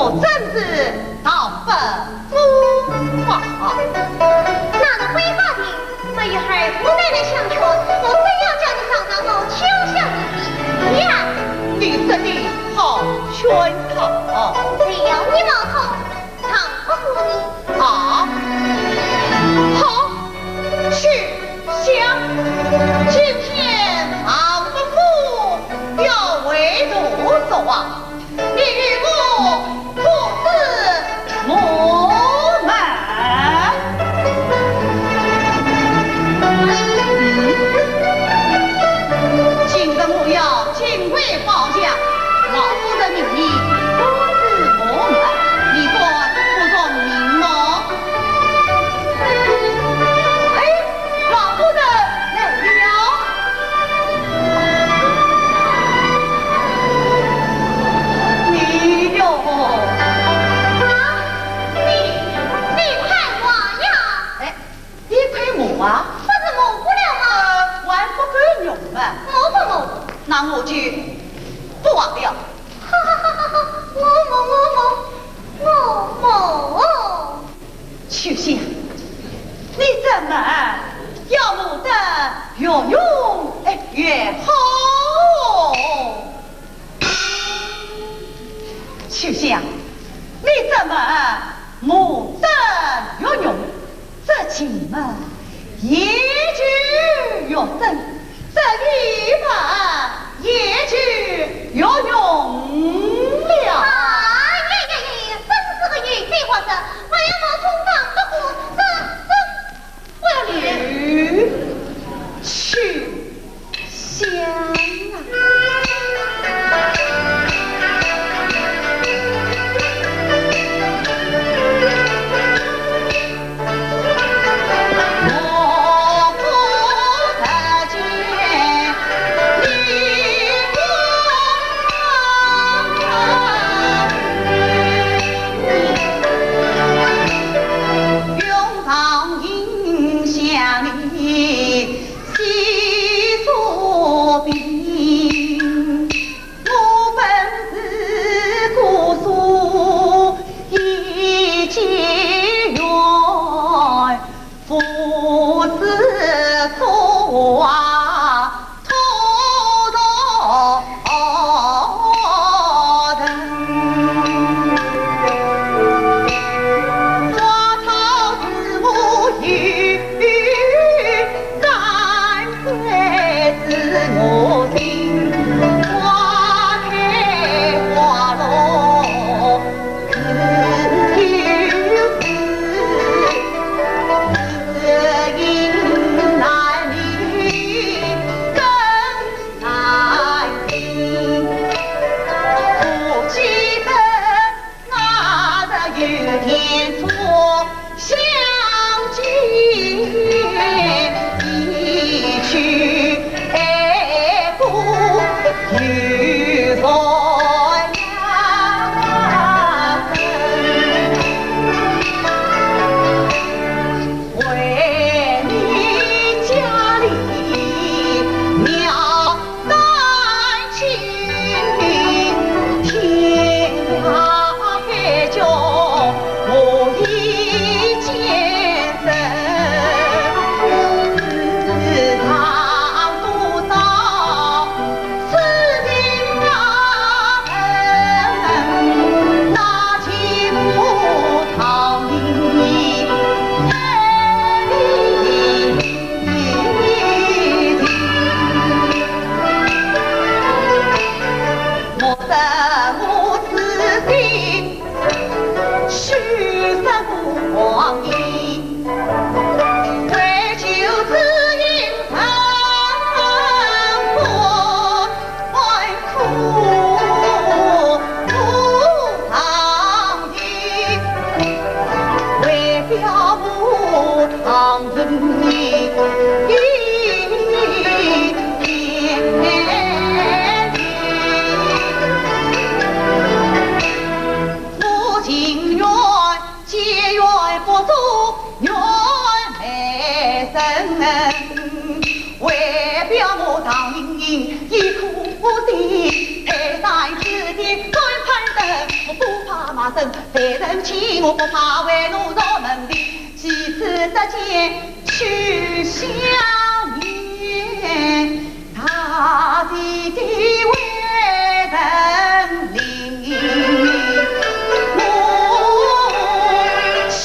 我怎知道不？啊，那个回法庭，没有儿子奶奶相劝，我怎样叫你上堂？我就像你一样。你说的好圈套。谁要你冒充，倘不过你。啊，好，去想，今天唐伯虎要为奴作啊。 你与我父子谋门。嗯，今日我要金回宝驾，老夫人命你父子谋门，你敢不从命么？哎， 老夫人来了。你哟。啊，你，你看我呀。哎，你看我啊？不是我不了吗？呃，还不够用吗？我不我。那我就不画了。哈哈哈哈哈，我我我我我我。 秋香，你怎么要我的越勇越好？秋香，你怎么我的越勇，这情嘛，也就越深。 这一半也就要用了。哎呀呀呀，真是个有嘴话说，还要冒充唐伯虎，这，这，我要脸。去，香啊！ 我本是姑苏一介员，父子错啊，托着人。花草是我有 山水是我心，花开花落自有时，只因难离更难行。不记得 那日与天初相见，一去爱不复回呀。为你家里庙生，凡人见我不怕，为奴入门庭，几次得见去相见。大地的为人灵，我心。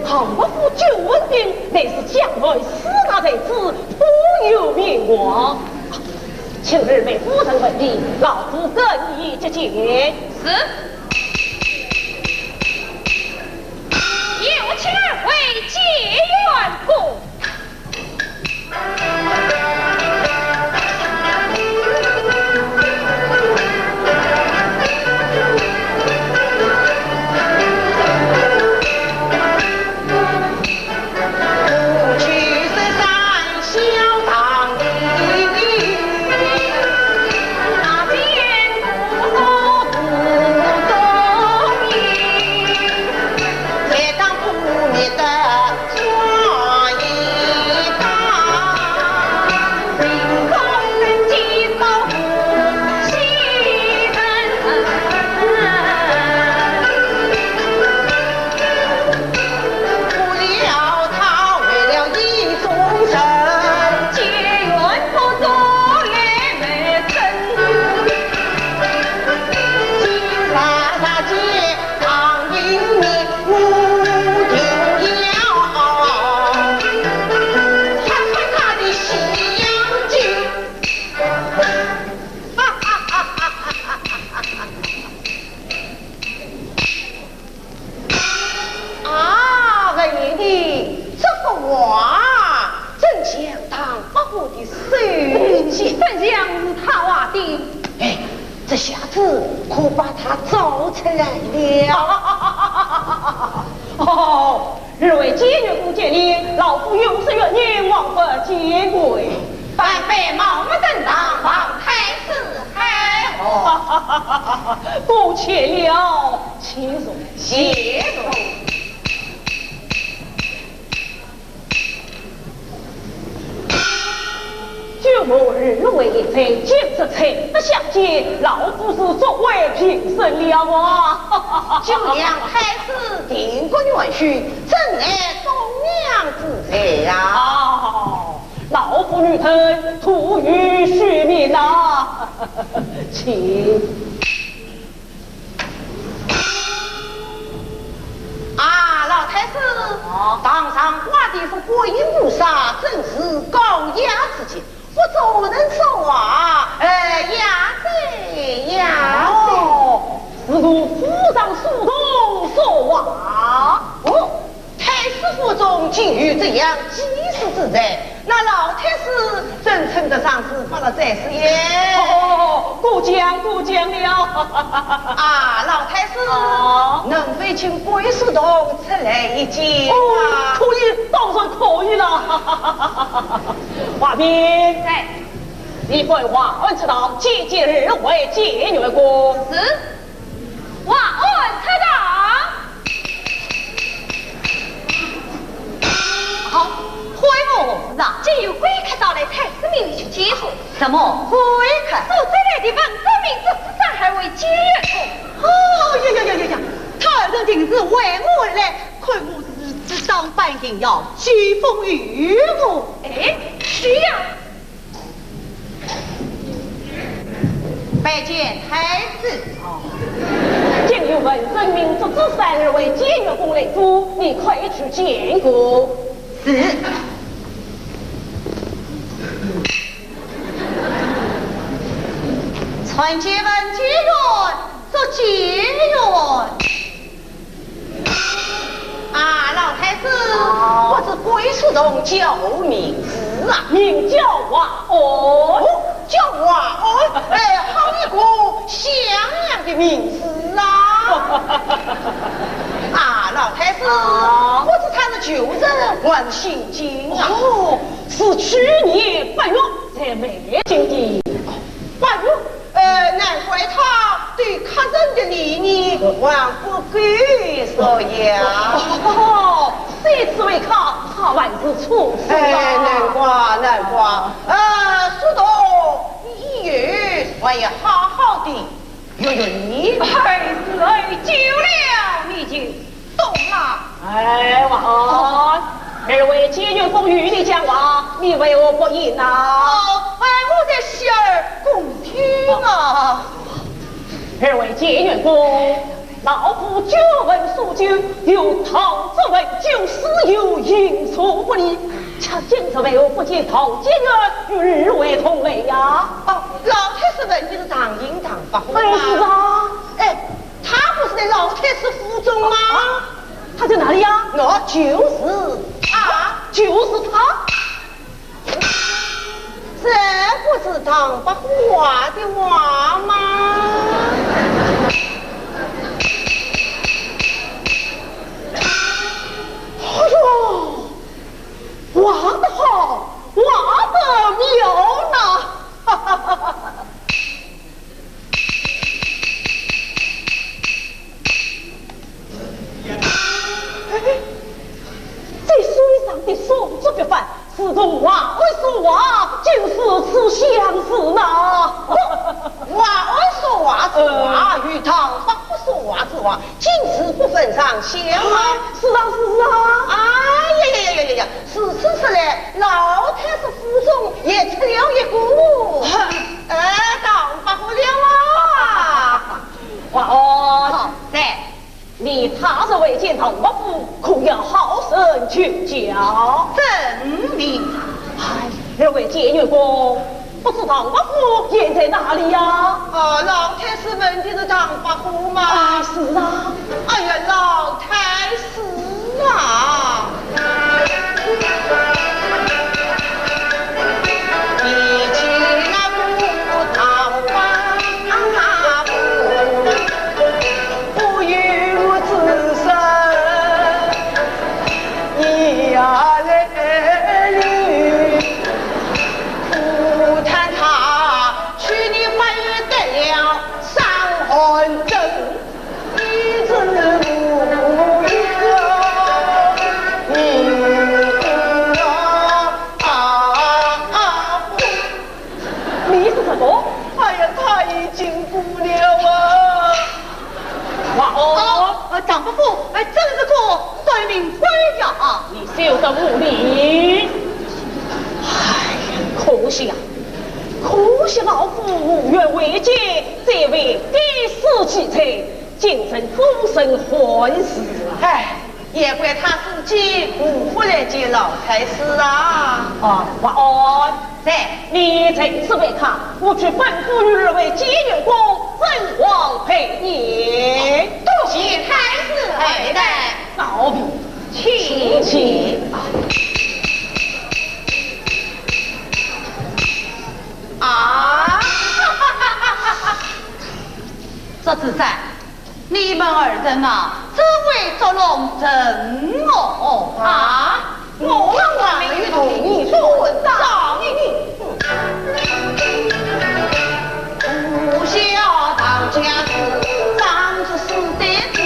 唐伯虎九文宾，乃是江南四大才子，颇有名望。请二位夫人问礼，老夫更衣接见。是。有请二位解元公。 啊，文英，你这个话，真像唐伯虎的手脚。真像是他画的。哎，这下子可把他找出来了。哦，二位解元公见礼，老夫永世元年王伯见贵。半辈冒昧登堂，望太师开恩。多谢了，请坐。谢坐。 就我二位在京师才不相见，老夫是作威平身了啊！九娘太师定国元勋，怎奈忠良之才呀？哦，老夫女臣徒有虚名呐，请。 啊，老太师，哦。堂上挂的是观音菩萨，真是高雅之极。不知何人所画？呃，雅哉，雅哉。哦，是我府上书童所画。哦，太师府中竟有这样奇事之才， 那老太师真称得上是发了才子耶。哦，过奖，过奖了。啊，老太师，哦。能否请贵书童出来一见啊？哦，可以，当然可以了。华斌。在。你快华安出堂，接见二位解元公。是。 华安出堂。好，回府。是啊。今有贵客到来，太师命你去接见。什么贵客？所带来的文官名士，只差二位解元公。哦呀呀呀呀呀！他二人定是为我而来，看我是这张板印要威风于我。哎，是呀。 拜见太师。哦。今有文官名士之三，二位解元公来府，你快去见过。是。参见文解元，祝解元。 啊，老太师，哦。不知贵书童叫何名字啊？名叫华安。哦，叫华安，哎，好一个响亮的名字啊！啊，老太师，哦。不知他是旧人还是新进啊？哦，是去年八月才买进的。八月？ 呃，难怪他对客人的礼仪还不够说呀。哦，谁知为客，他还是出手啊。哎，难怪，难怪。呃，书童，你以后还要好好地学学礼。哎，是，哎，久了你就 懂了。哎，华安，二位解元公与你讲话，你为何不应呐？哦，哎，我在洗耳恭听啊。二位解元公，老夫久闻数九，有道之文，就是有行书不离。恰今日为何不见陶监院与二位同来呀？哦，老太师问的是唐寅唐伯虎吗？哎，是啊。哎，他不是在老太师府中吗？啊，他在哪里呀？那就是他。啊，就是他。 这不是唐伯虎画的画吗？哎呦，画得好，画得妙呐！哎，这书上的所作笔法，如同画外所画，竟是如此相似呐。画外所画之画，与唐伯虎所画之画，竟是不分长短啊。是啊，是啊。哎呀呀呀呀呀呀！如此说来，老太师府中也出了一个。哎，唐伯虎了啊。 哇哦，在，你他日会见唐伯虎，可要好生求教。遵命。哎，二位监院公，不知唐伯虎现在哪里呀？啊，老太师问的是唐伯虎吗？哎，是啊。哎呀，老太师啊！ 你是什么？哎呀，他已经过了啊！哇哦！哦，呃，唐伯虎，哎，真是个短命鬼呀！你休得无礼！哎呀，可惜啊，可惜老夫无缘会见这位的士奇才，竟成终身憾事啊！哎， 也怪他自己无福来见老太师啊。哦，华安，在，你正是为他，我去吩咐与二位监院公，正王陪宴。多谢太师爱戴。告别。请起。啊！这是在 你们二人啊，怎会捉弄人哦？啊？我们哪有同你说道理？不孝道家子，长子是对子，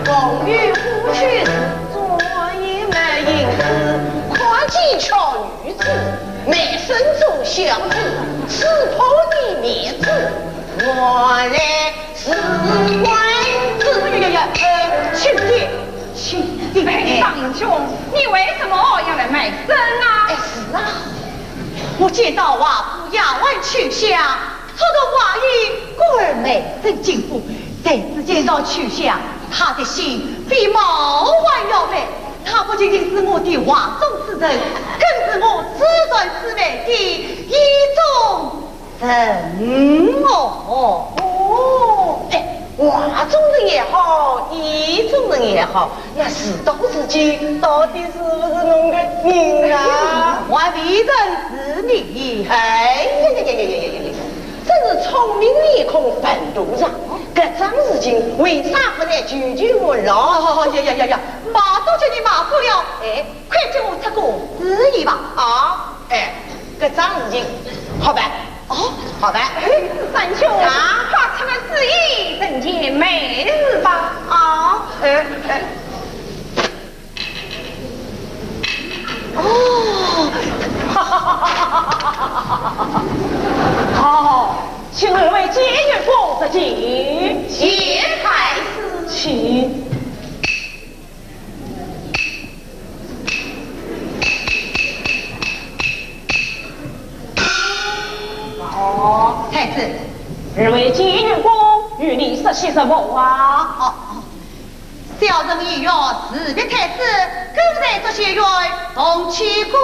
风雨无趣事，做一门影子，看见巧女子，卖身做孝子，刺破你面子，我来 是官子。哎呀呀呀，呃，请起，请起。哎，张兄，你为什么要来卖身啊？哎，是啊，我见到华府丫鬟秋香，初读画艺，故而卖身进府。谁知见到秋香，她的心比猫还要美。她不仅仅是我的画中之人，更是我祖传之美的意中 人哦。哦，哎，画中人也好，意中人也好，那事到如今，到底是不是侬个人啊？我未曾是你。哎呀呀呀呀呀呀呀！真是聪明面孔笨蛋常，搿桩事情为啥不来求求我老？哦，呀呀呀呀，马都叫你马过了。哎，快叫我出个主意吧。啊，哎， 搿桩事情好办。哦，好办。三兄，啊？快出个主意，成全美事吧。啊，哎，哎。哦，好，请二位监院公入见。谢太师。请。 哦，太子。二位监院公，与你说些什么话？哦，哦，小人意愿辞别太子，跟随祝仙院同去姑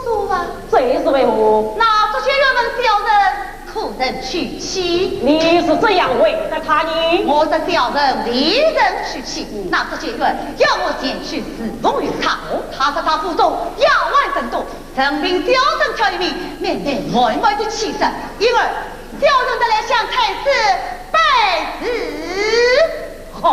苏啊。这是为何？那祝仙院问小人可曾娶妻？你是怎样回答他呢？我说小人未曾娶妻，那祝仙院要我前去侍奉于他，他说他府中丫鬟甚多， 任凭小人挑一名，面带满满的气色，因而小人特来向太子拜辞。好。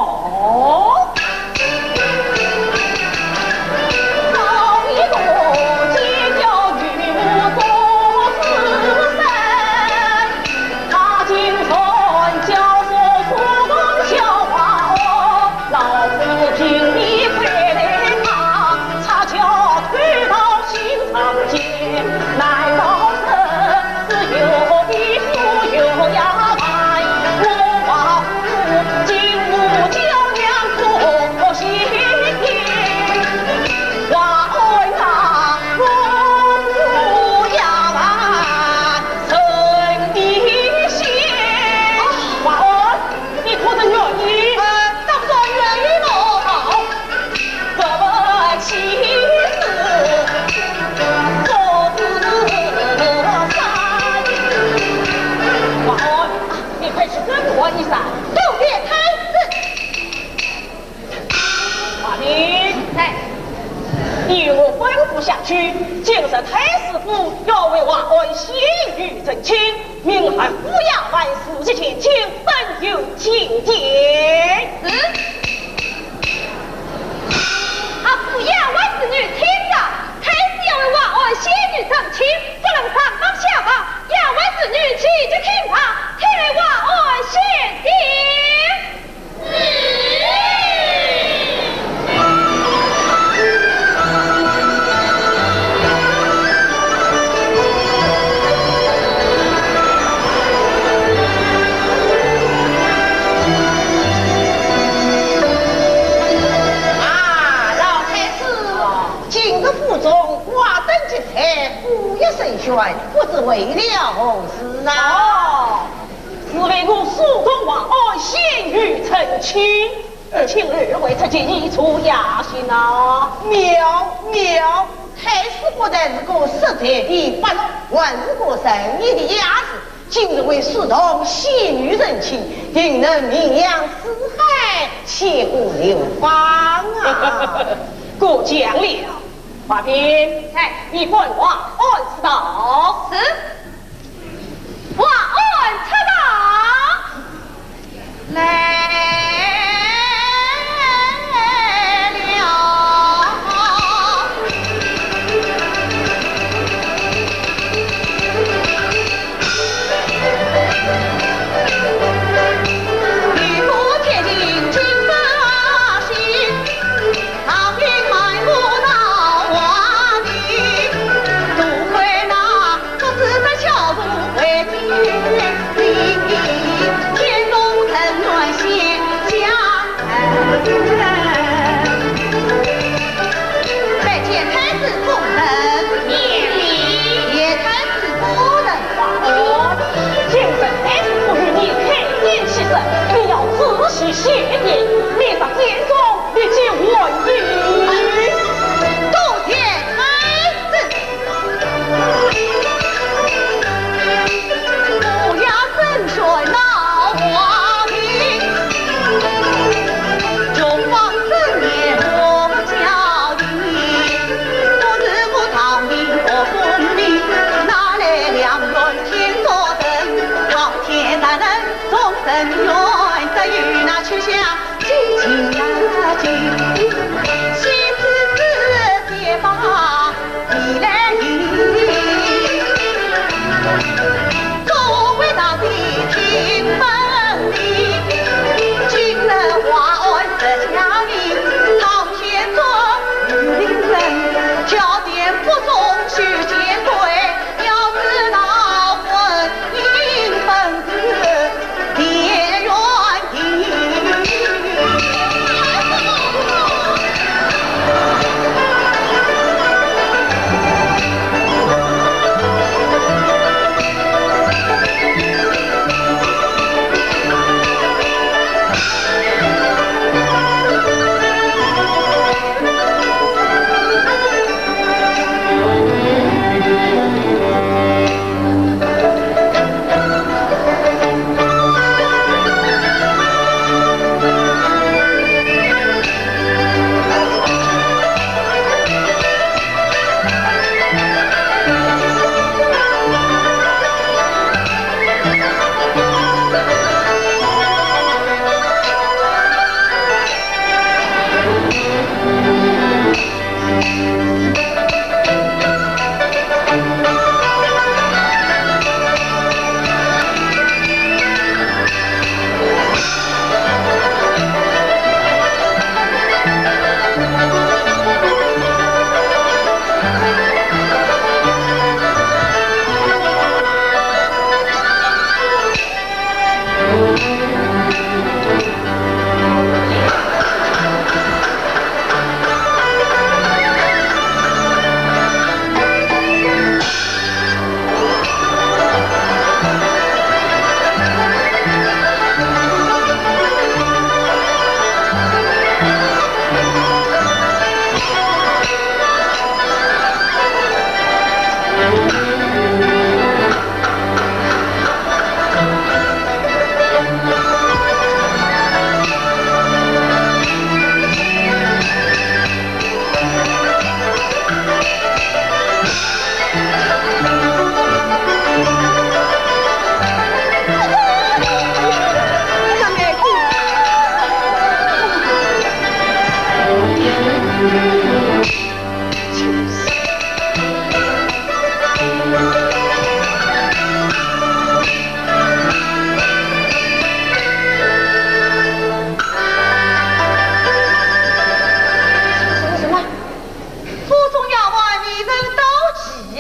你可曾愿意？呃，当然愿意喽。好，我们起誓做子三。王安，你快去跟我一声。多谢太子。 华平，在。你与我吩咐下去，今日太师府要为王安献女成亲，命二府丫鬟四处前请，等候进见。是。二府丫鬟侍女请到，太师要为王安献女成亲，不论上房下房，丫鬟侍女齐聚厅堂，请来王安献礼。 啊，老太师，今日府中挂灯结彩，府乐声喧，不知为了何事啊？哦， 是为我书中王安献女成亲，请二位出去一处雅兴啊。妙，妙，太师不但是个识才的伯乐，还是个仁义的雅士，今日为书童献女成亲，定能名扬四海，千古流芳啊。过奖了。华平，在。你唤王安出堂。是。 王安出堂。来了。拜见太师夫人。免礼。谢太师夫人。哦，今日太师府与你开宴喜事，你要仔细细品，免得见 你竟还礼。多谢太子。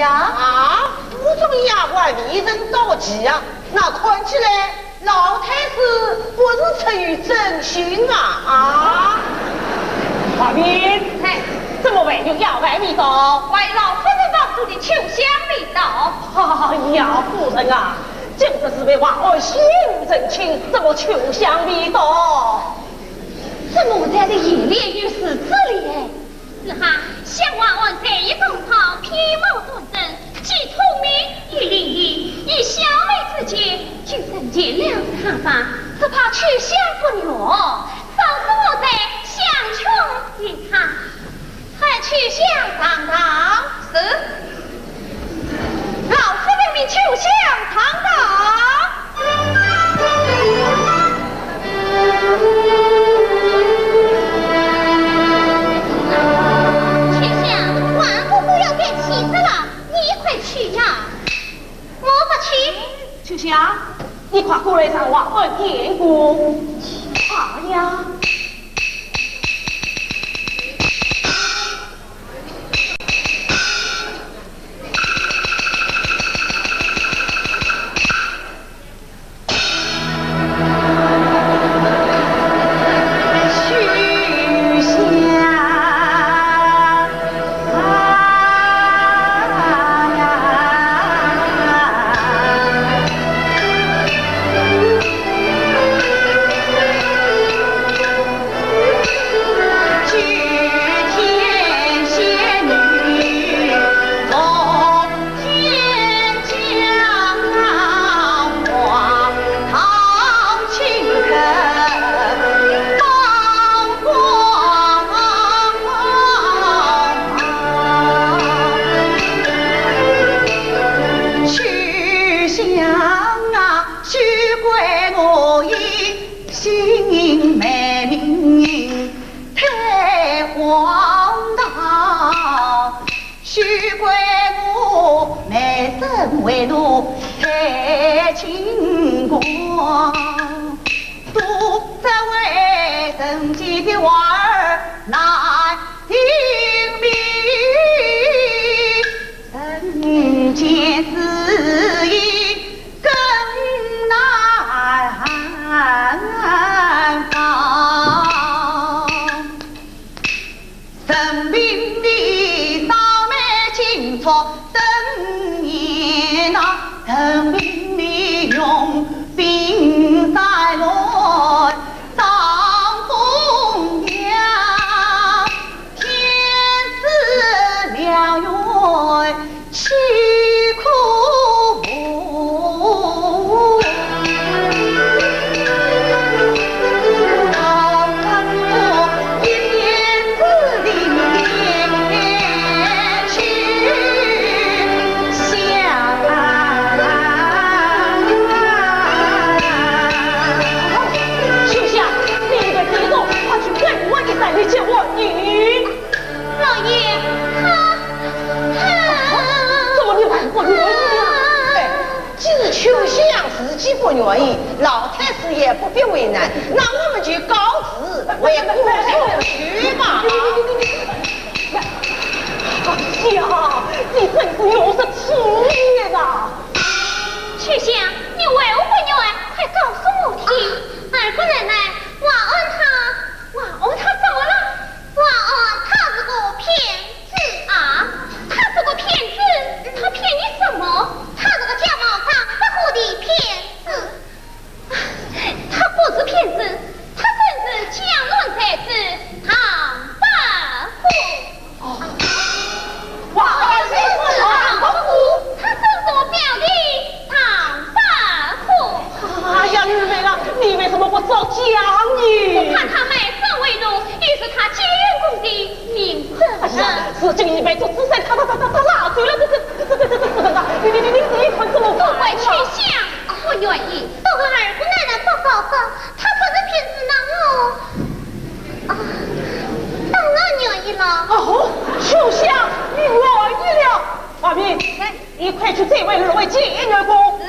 呀？啊，府中丫鬟未曾到齐啊，那看起来老太师不是出于真心啊，啊？华妃，哎，怎么还有丫鬟未到？还有老夫人房中的秋香未到。哎呀，夫人啊，今日是为华安喜迎成亲，怎么秋香未到？怎么在这夜里又是这里？ 是哈，想华安才艺高超，品貌端正，既聪明又伶俐，以小妹之见，就成全了他吧，只怕秋香不悦，枉是我在相劝于他。喊秋香上堂。是。 老夫人命秋香上堂。秋香，王夫人要变气色了，你快去呀。我不去。秋香，你快过来让我安安殿下。哎呀！ 秋香啊，休怪我一 性命没命太荒唐，休怪我没身为奴太清光，都只为人间的花儿难 定命，人间事业更难防。任凭你烧煤金作，怎奈那任凭你用兵杀掠 张凤娘，天赐良缘，岂可负？秋香，你应该知道，快去拜我一声，你叫我你。老爷，他，他……怎么你还不愿意啊？哎，既是秋香自己不愿意，老太师也不必为难，那我们就告辞，回府去吧。 哎呀，你真是有失体面呐！秋香，你为何不愿？快告诉我听。二姑奶奶，华安他……华安他怎么了？华安他是个骗子。啊，他是个骗子，他骗你什么？他是个假冒唐伯虎的骗子。 他不是骗子，他正是江南才子唐伯虎。哦，华安才子唐伯虎。他正是我表弟唐伯虎。哎呀，二妹啊，你为什么不早讲呢？我怕他卖身为奴，又是他奸用功的名证。哎呀，如今你被捉之身，他他他他他拿走了，这这这这这这这这，你你你你你看怎么办啊？都怪秋香，不愿意。 都怪二姑奶奶不告诉，他不是骗子呢，我……啊，当然愿意了。哦，秋香，你愿意了。华妃，哎，你快去追问二位解元宫。是。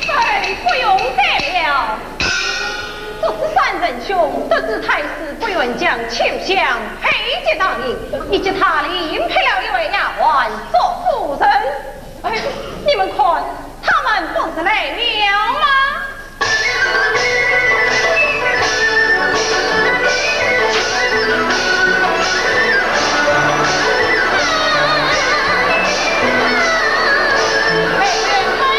哎，不用得了。祝枝山仁兄得知太师不愿将秋香配给大人，你给他另配了一位丫鬟做来了吗？哎，哎，哎，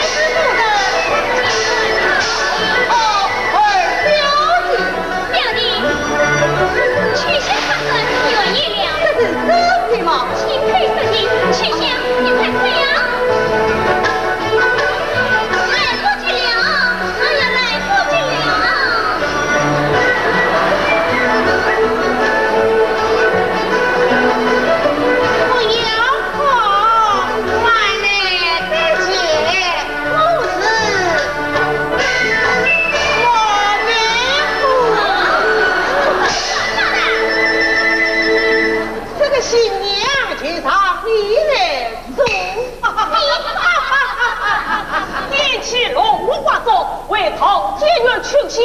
哦，哎，表弟。 表弟，秋香她说愿意了。这是真的吗？岂可以说的，秋香，你快看呀！来不及了，哎呀，来不及了！不要哭，还来得及。 不是，我们不。这个新娘就让你来做。点起龙骨挂钟，为唐建元秋香